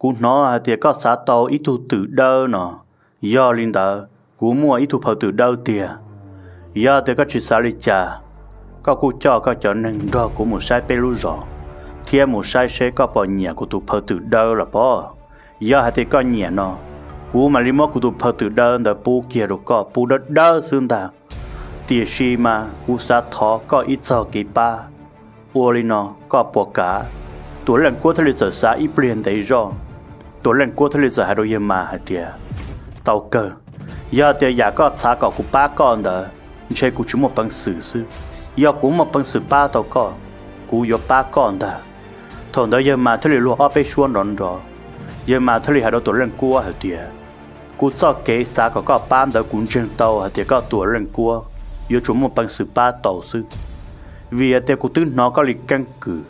Kuv hnov hais tias koj xav tau ib tug twm dawb no, yog li ntawd kuv muaj ib tug phaw twm dawb tiag. Yog tias koj tsis xav li cas, koj kuj coj koj cov neeg nrog kuv mus saib peb lub zos, thiab mus saib seb koj puas nyiam kuv tus phaw twm dawb los pob. Yog hais tias koj nyiam no, kuv mam li muab kuv tus phaw twm dawb ntawd pub kiag rau koj pub dawb dawb xwb ntag. Tiam sis mas kuv xav thov koj ib txog kev pab, ua li no koj puas kam? Tuam Leej Kuab thiaj li txawm xav ib pliag ntev zoj, Tuam Leej Kuab thiaj li txawm hais rau yawg Mas hais tias, Tau kawg, yog tias yam koj xav kom kuv pab koj ntawd, ntshe kuv tsis muaj peev xwm xwb. Yog kuv muaj peev xwm pab tau koj, kuv yuav pab koj ntag. Thaum ntawd yawg Mas thiaj li luag ob peb suab nrov nrov, yawg Mas thiaj li hais rau Tuam Leej Kuab hais tias, Kuv txoj kev xav kom koj pab ntawd kuv ntseeg tau hais tias koj Tuam Leej Kuab yuav tsum muaj peev xwm pab tau xwb, vim tias kuv twb hnov koj li keeb kwm,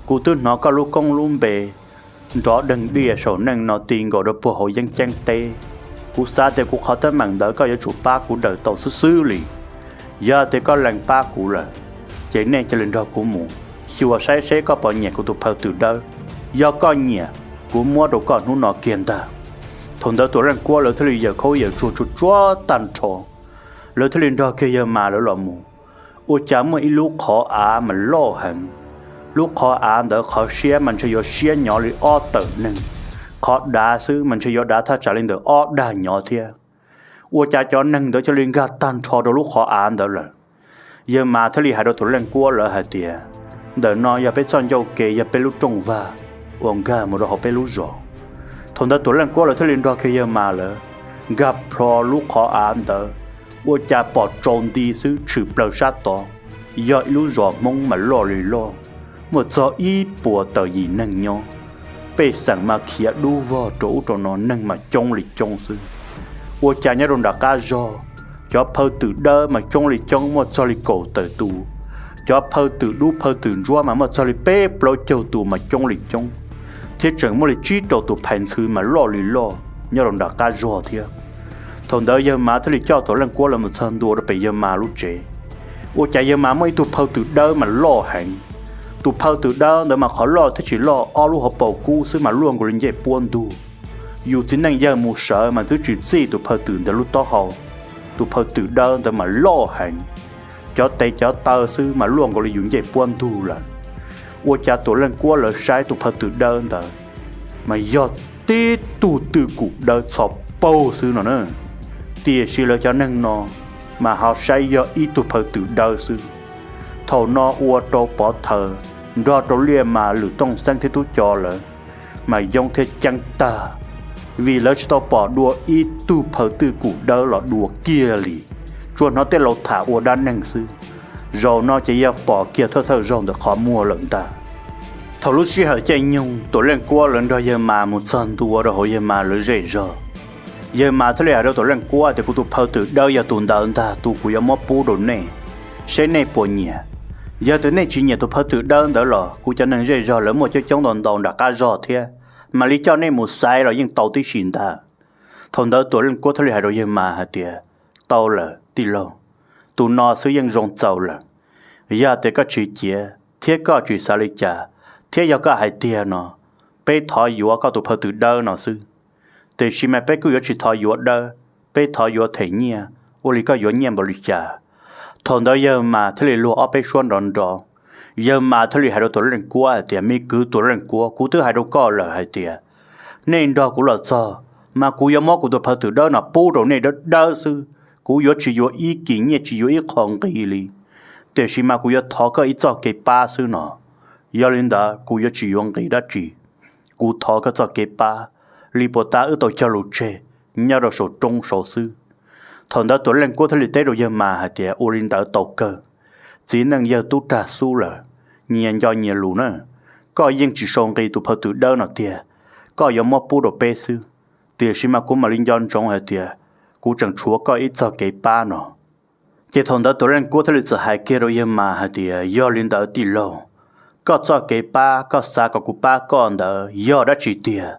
kuv twb hnov koj lub koob lub npe nrov deeg diaj saum neej no ti nkaus rau puag hauv yeeb ceeb teb. Kuv xav tias kuv qhov teeb meem ntawd koj yuav tsum pab kuv daws tau xwb xwb li. Yog tias koj lees pab kuv lawm, ces nej cia li nrog kuv mus xyuas saib seb koj puas nyiam kuv tus phaw twm dawb. Yog koj nyiam, kuv muab rau koj hnub no kiag ntag. Thaum ntawd Tuam Leej Kuab lawv thiaj li yawm khaub yawm tsuag tsuag tsuag tag nrho, lawv thiaj li nrog kiag yawg Mas lawv los mus. Ua cas muaj ib lub qhov av mas loj heev. Lub qhov av ntawd qhov siab mas ntshe yuav siab nyov li ob tawm neeg, qhov dav xwb mas ntshe yuav dav thaj tsam li ntawm ob dag nyov thiab. Ua cas cov neeg ntawd cia li nkag tag nrho rau lub qhov av ntawd lawm. Yawg Mas thiaj li hais rau Tuam Leej Kuab lawv hais tias, Ntawm no yog peb txoj ncauj ke, yog peb lub rooj vag uas nkag mus rau hauv peb lub zos. Thaum ntawd Tuam Leej Kuab lawv thiaj li nrog kiag yawg Mas lawv nkag plho lub qhov av ntawd, ua cas pom tsaus nti xwb tshwm plaws sab tod yog ib lub zos Hmoob mas loj li loj, muaj txog ib puas tawm yim neeg nyob. Pej xeem mas khiav dub vog rau ub rau no, neeg mas coob li coob xwb. Ua cas nyob rau nram qab zog, cov phaw twm dawb mas coob li coob, muaj txog li kaum tawm tus. Cov phaw twm dub phaw twm ntsuab mas muaj txog li peb plaub caug tus mas coob li coob, thiab tseem muaj li tsib rau tus phais ntxhw mas loj li loj nyob rau nram qab zog thiab. Thaum ntawd yawg Mas thiaj li coj Tuam Leej Kuab lawv mus txog ntua rau pem yawg Mas lub tsev. Ua cas yawg Mas muaj ib tug phaw twm dawb mas loj heev. Tus phaw twm dawb ntawd mas qhov loj thiab tsis loj, ob lub hauv paus kub xwb mas luaj nkaus li ncej puab ntug. Yus txiv neej yawg mus sawv mas twb tsis txij tus phaw twm ntawd lub taub hau. Tus phaw twm dawb ntawd mas loj heev, cov tes cov taw xwb mas luaj nkaus li yus ncej puab ntug lawm. Ua cas Tuam Leej Kuab lawv saib tus phaw twm dawb ntawd mas yog tib tug twm kum dawb txho paug xwb no na. Tiam sis lawv cov neeg no mas ho saib yog ib tug phaw twm dawb xwb. Thaum no ua rau Pov Thawm nrog rau Liaj Mas, Lwm Tooj Xeeb thiab Tub Co lawv mas yoob thiab ceeb tag. vim lawv tsis tau pom dua ib tug phaw twj kum dawb los dua kiag li, tsuas hnov tej laus tham ua dab neeg xwb. Zaum no ces yog pom kiag thawj thawj zaug ntawm qhov muag lawm ntag. Thaum lub sij hawm caij nyoog Tuam Leej Kuab lawv nrog yawg Mas mus txog ntua rau hauv yawg Mas lawv zej zog, yawg Mas thiaj li hais rau Tuam Leej Kuab tias, Kuv tus phaw twm dawb yog tus ntawd ntag, tus kuv yuav muab pub rau nej, seb nej puas nyiam. Yog tias nej tsis nyiam tus phaw twm dawb ntawd los kuv cov neeg zej zog lawv muaj coob coob ntau ntau nram qab zog thiab, mam li coj nej mus xaiv los yeej tau tib si ntag. Thaum ntawd Tuam Leej Kuab thiaj li hais rau yawg Mas hais tias, Tau lawm tij laug, tus no xwb yeej zoo txaus lawm. Yog tias koj tsis ciav thiab koj tsis xav li cas, thiab yog koj hais tiag no, peb thov yuav koj tus phaw twm dawb no xwb. Tiam sis mas peb kuj yuav tsis thov yuav dawb, peb thov yuav them nyiaj, ua li koj yuav nyiaj npaum li cas? Thaum ntawd yawg Mas thiaj li luag ob peb suab nrov nrov. Yawg Mas thiaj li hais rau Tuam Leej Kuab hais tias, Me kwv Tuam Leej Kuab, kuv twb hais rau koj lawm hais tias, nej nrog kuv los txog, mas kuv yuav muab kuv tus phaw twm dawb no pub rau nej dawb dawb xwb, kuv yuav tsis yuav ib kis nyiaj, tsis yuav ib qho nqi li. Tiam sis mas kuv yuav thov koj ib txoj kev pab xwb no. Yog li ntawd kuv yuav tsis yuav nqi dab tsi, kuv thov koj txoj kev pab li puas tas wb tau cog lus tseg nyob rau saum roob saud xwb. Thaum ntawd Tuam Leej Kuab thiaj li teb rau yawg Mas hais tias, Ua li ntawd tau kawg, txiv neej yawg tub rag xub lawm, nyias nco nyias lus na. Koj yeej tsis sau nqi tus phaw twm dawb no tiag, koj yuav muab pub rau peb xwb. Tiam sis mas kuv mam li nco ntsoov hais tias kuv tseem tshuav koj ib txoj kev pab no. Ces thaum ntawd Tuam Leej Kuab thiaj li txawm hais kiag rau yawg Mas hais tias, Yog li ntawd tij laug, koj txoj kev pab koj xav kom kuv pab koj ntawd yog dab tsi tiag?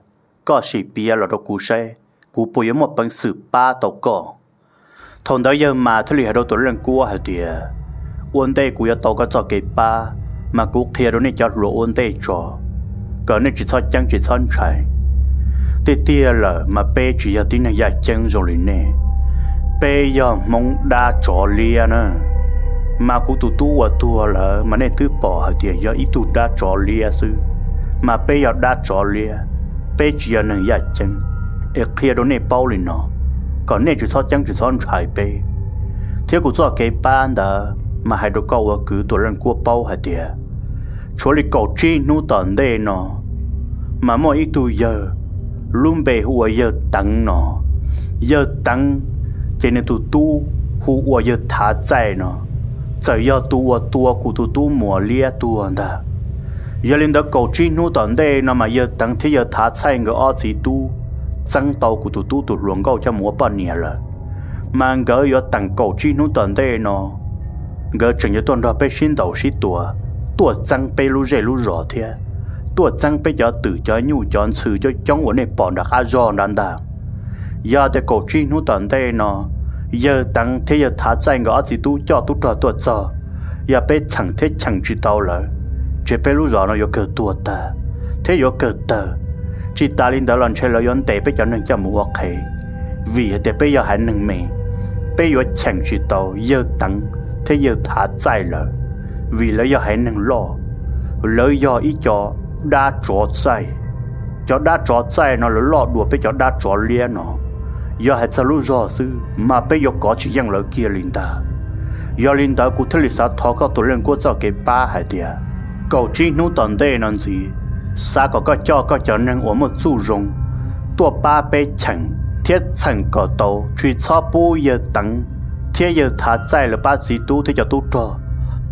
Koj sim piav los rau kuv saib, kuv puas yuav muaj peev xwm pab tau koj? Thaum ntawd yawg Mas thiaj li hais rau Tuam Leej Kuab hais tias, Ua ntej kuv yuav tau koj txoj kev pab, mas kuv qhia rau nej cov hluas ua ntej tso, kom nej tsis txhob ceeb tsis txhob ntshai. Tiag tiag lawm mas peb tsis yog tib neeg yaj ceeb zoo li nej, peb yog Hmoob dab tsov liab na. Mas kuv tus tub uas tuag lawm mas nej twb pom hais tias yog ib tug dab tsov liab xwb, mas peb yog dab tsov liab, peb tsis yog neeg yaj ceeb. Es qhia rau nej paub li no, kom nej tsis txhob ceeb tsis txhob ntshai peb. Thiab kuv txoj kev pab ntawd mas hais rau koj ua kwv Tuam Leej Kuab paub hais tias, tshuav li kaum tsib hnub tom ntej no, mas muaj ib tug yawg lub npe hu ua yawg Teev no. Yawg Teev ces nws tus tub hu ua yawg Thav Txaij no, txawm yog tus uas tua kuv tus tub Muas Liab tuag ntag. Yog li ntawd kaum tsib hnub tom ntej no mas yawg Teev thiab yawg Thav Txaij nkawd ob txiv tub txeeb tau kuv tus tub tus hluas nkauj coj mus ua poj niam lawm. Mas nkawd yuav teem kaum tsib hnub tom ntej no, nkawd tseem yuav tuaj nrog peb sib ntaus sib tua, tuaj txeeb peb lub zej lub zos thiab tuaj txeeb peb cov twm cov nyuj cov ntxhw coob coob uas nej pom nram qab zog nrad ntag. Yog tias kaum tsib hnub tom ntej no, yawg Teev thiab yawg Thav Txaij nkawd ob txiv tub coj tub rog tuaj txog, yog peb txheem thiab cheem tsis tau lawv, ntshe peb lub zos no yuav kawg tuag tag thiab yuav kawg tawg. Tsis tas li ntawd los ntshe lawv yuav ntes peb cov neeg coj mus ua qhev, vim hais tias peb yog haiv neeg me, peb yuav cheem tsis tau yawg Teev thiab yawg Thav Txaij lawm, vim lawv yog haiv neeg loj, lawv yog ib co dab tsov txaij. Cov dab tsov txaij no lawv loj dua peb cov dab tsov liab no. Yog hais txog lub zog xwb mas peb yuav kov tsis yeej lawv kiag li ntag. Yog li ntawd kuv thiaj li xav thov koj Tuam Leej Kuab txoj kev pab hais tias, kaum tsib hnub tom ntej no ntxiv, xav kom koj coj koj cov neeg uas muaj txuj zoo tuaj pab peb cheem thiab txheem kom tau, tsis txhob pub yawg Teev thiab yawg Thav Txaij lawv pab txiv tub thiab cov tub rog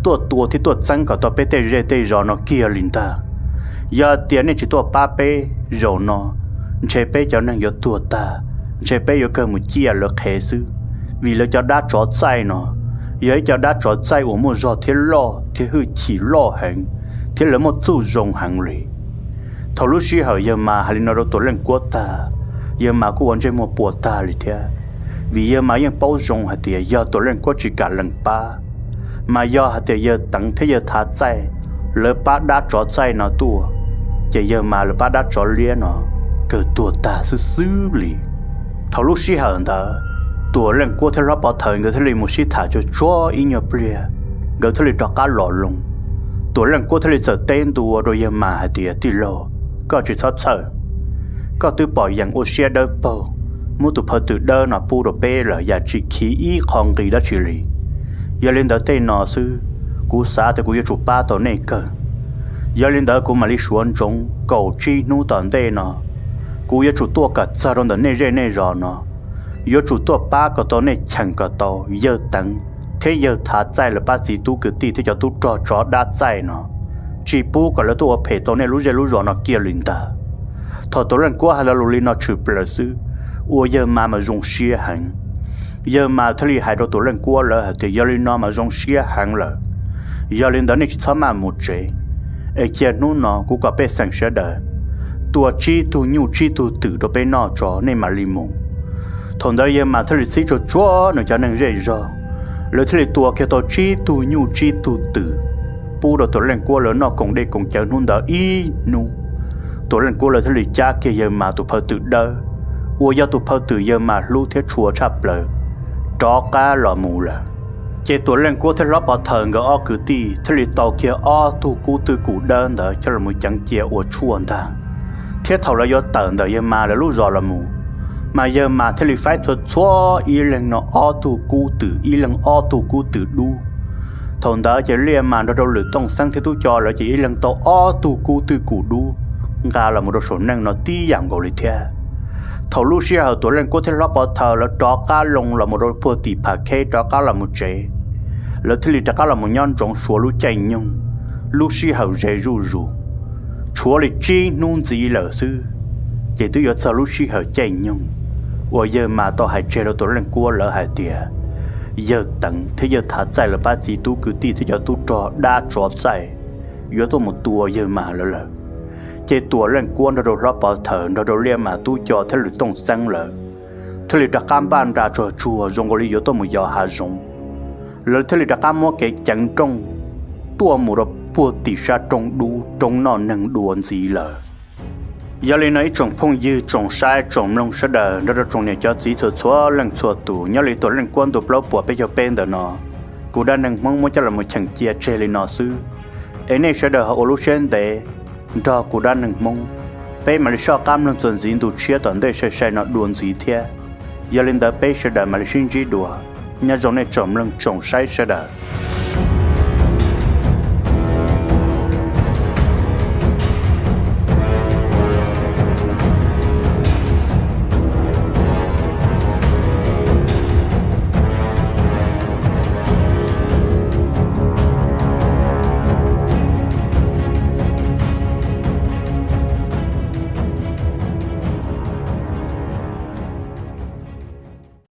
tuaj tua thiab tuaj txeeb kom tau peb tej zej tej zos no kiag li ntag. Yog tias nej tsis tuaj pab peb zaum no, ntshe peb cov neeg yuav tuag tag, ntshe peb yuav kawg mus ciaj lawv qhev xwb, vim lawv cov dab tsov txaij no yog ib co dab tsov txaij uas muaj zog thiab loj thiab hwj chim loj heev, thiab lawv muaj txuj zoo heev li. Thaum lub sij hawm yawg Mas hais li no rau Tuam Leej Kuab tag, yawg Mas kuj ua ntsej muag puas tag li thiab, vim yawg Mas yeej paub zoo hais tias yog Tuam Leej Kuab tsis kam lees pab, mas yog hais tias yawg Teev thiab yawg Thav Txaij lawv pab dab tsov txaij no tuaj, ces yawg Mas lawv pab dab tsov liab no kawg tuag tag xwb xwb li. Thaum lub sij hawm ntawd, Tuam Leej Kuab thiab Hlob Pov Thawv nkawd thiaj li mus sib tham tsuag tsuag ib nyuag pliag, nkawd thiaj li rov qab los loo. Tuam Leej Kuab thiaj li txawm teb ntua rau yawg Mas hais tias, Tij laug, koj tsis txhob txhawj. Koj twb pom yeem ua siab dawb paug, muab tus phaw twm dawb no pub rau peb lawm yam tsis khiv ib qho nqi dab tsi li. Yog li ntawd tej no xwb, kuv xav tias kuv yuav tsum pab tau nej kawg. Yog li ntawd kuv mam li suav ntsoov kaum tsib hnub tom ntej no, Kuv yuav tsum tuaj kom txog rau ntawm nej zej nej zos no, yuav tsum tuaj pab kom tau nej cheem kom tau yawg Teev thiab yawg Thav Txaij lawv pab txiv tub kwv tij thiab cov tub rog tsov dab txaij no, tsis pub kom lawv tuaj ua phem tau nej lub zej lub zos no kiag li ntag. Thaum Tuam Leej Kuab hais lo lus li no tshwm plaws xwb, ua yawg Mas mas zoo siab heev. Yawg Mas thiaj li hais rau Tuam Leej Kuab lawv hais tias, Yog li no mas zoo siab heev lawm. Yog li ntawd nej tsis txhob maj mus tsev, es cia hnub no kuv kom pej xeem sawv daws tua tsib tug nyuj tsib tug twm rau peb noj tso, nej mam li mus. Thaum ntawd yawg Mas thiaj li txib tsuag tsuag nws cov neeg zej zog, lawv thiaj li tua kiag tau tsib tug nyuj tsib tug twm pub rau Tuam Leej Kuab lawv noj koom dej koom cawv hnub ntawd ib hnub. Tuam Leej Kuab lawv thiaj li cab kiag yawg Mas tus phaw twm dawb, uas yog tus phaw twm yawg Mas hlub thiab tshua tshaj plaws, rov qab los mus lawm. Ces Tuam Leej Kuab thiab Hlob Pov Thawm nkawd ob kwv tij thiaj li tau kiag ob tug kub twj kum dawb ntawd coj los ceev cia ua tshuaj ntag. Thiab thaum lawv yuav tawm ntawm yawg Mas lawv lub zos los mus, mas yawg Mas thiaj li faib txhua txhua ib leeg no ob tug kub twm, ib leeg ob tug kub twm dub. Thaum ntawd ces Liaj Mas nrog rau Lwm Tooj Xeeb thiab tub co lawv ces ib leeg tau ob tug kub twj kum dub nqa los mus rau saum neej no tib yam nkaus li thiab. Thaum lub sij hawm Tuam Leej Kuab thiab Hlob Pov Thawm lawv rov qab loo los mus rau puag tim Pham Kheb rov qab los mus tsev, lawv thiaj li rov qab los mus nyob ntsoov suav lub caij nyoog. Lub sij hawm ze zuj zus, tshuav li tsib hnub ntxiv lawm xwb, ces twb yuav txog lub sij hawm caij nyoog uas yawg Mas tau hais tseg rau Tuam Leej Kuab lawv hais tias yawg Teev thiab yawg Thav Txaij lawv pab txiv tub kwv tij thiab cov tub rog dab tsov txaij yuav tuaj mus tua yawg Mas lawv lawm. Ces Tuam Leej Kuab nrog rau Hlob Pov Thawm nrog rau Liaj Mas tub co thiab Lwm Tooj Xeeb lawv thiaj li rov qab npaj nra tsuag tsuag zoo nkaus li yuav tuaj mus yos hav zoov. Lawv thiaj li rov qab muab kev ceev nrooj tuaj mus rau puag tim sab roob dub, roob noj neeg dua ntxiv lawm. Yog li no ib tsoom phooj ywg tsoom saib tsoom mloog sawv daws nrog rau tsoom niam cov txiv txhua txhua leej txhua tus, nyob li Tuam Leej Kuab ntu plaub puas peb caug peb ntawm no, kuv Dab Neeg Hmoob muab coj los mus cheem cia tseg li no xwb. Es nej sawv daws ho ua lub siab ntev nrog kuv Dab Neeg Hmoob, peb mam li soj qab mloog txuas ntxiv ntu tshiab tom ntej sai sai no dua ntxiv thiab. Yog li ntawd peb sawv daws mam li sib ntsib dua. Nyob zoo nej tsoom mloog tsoom saib sawv daws.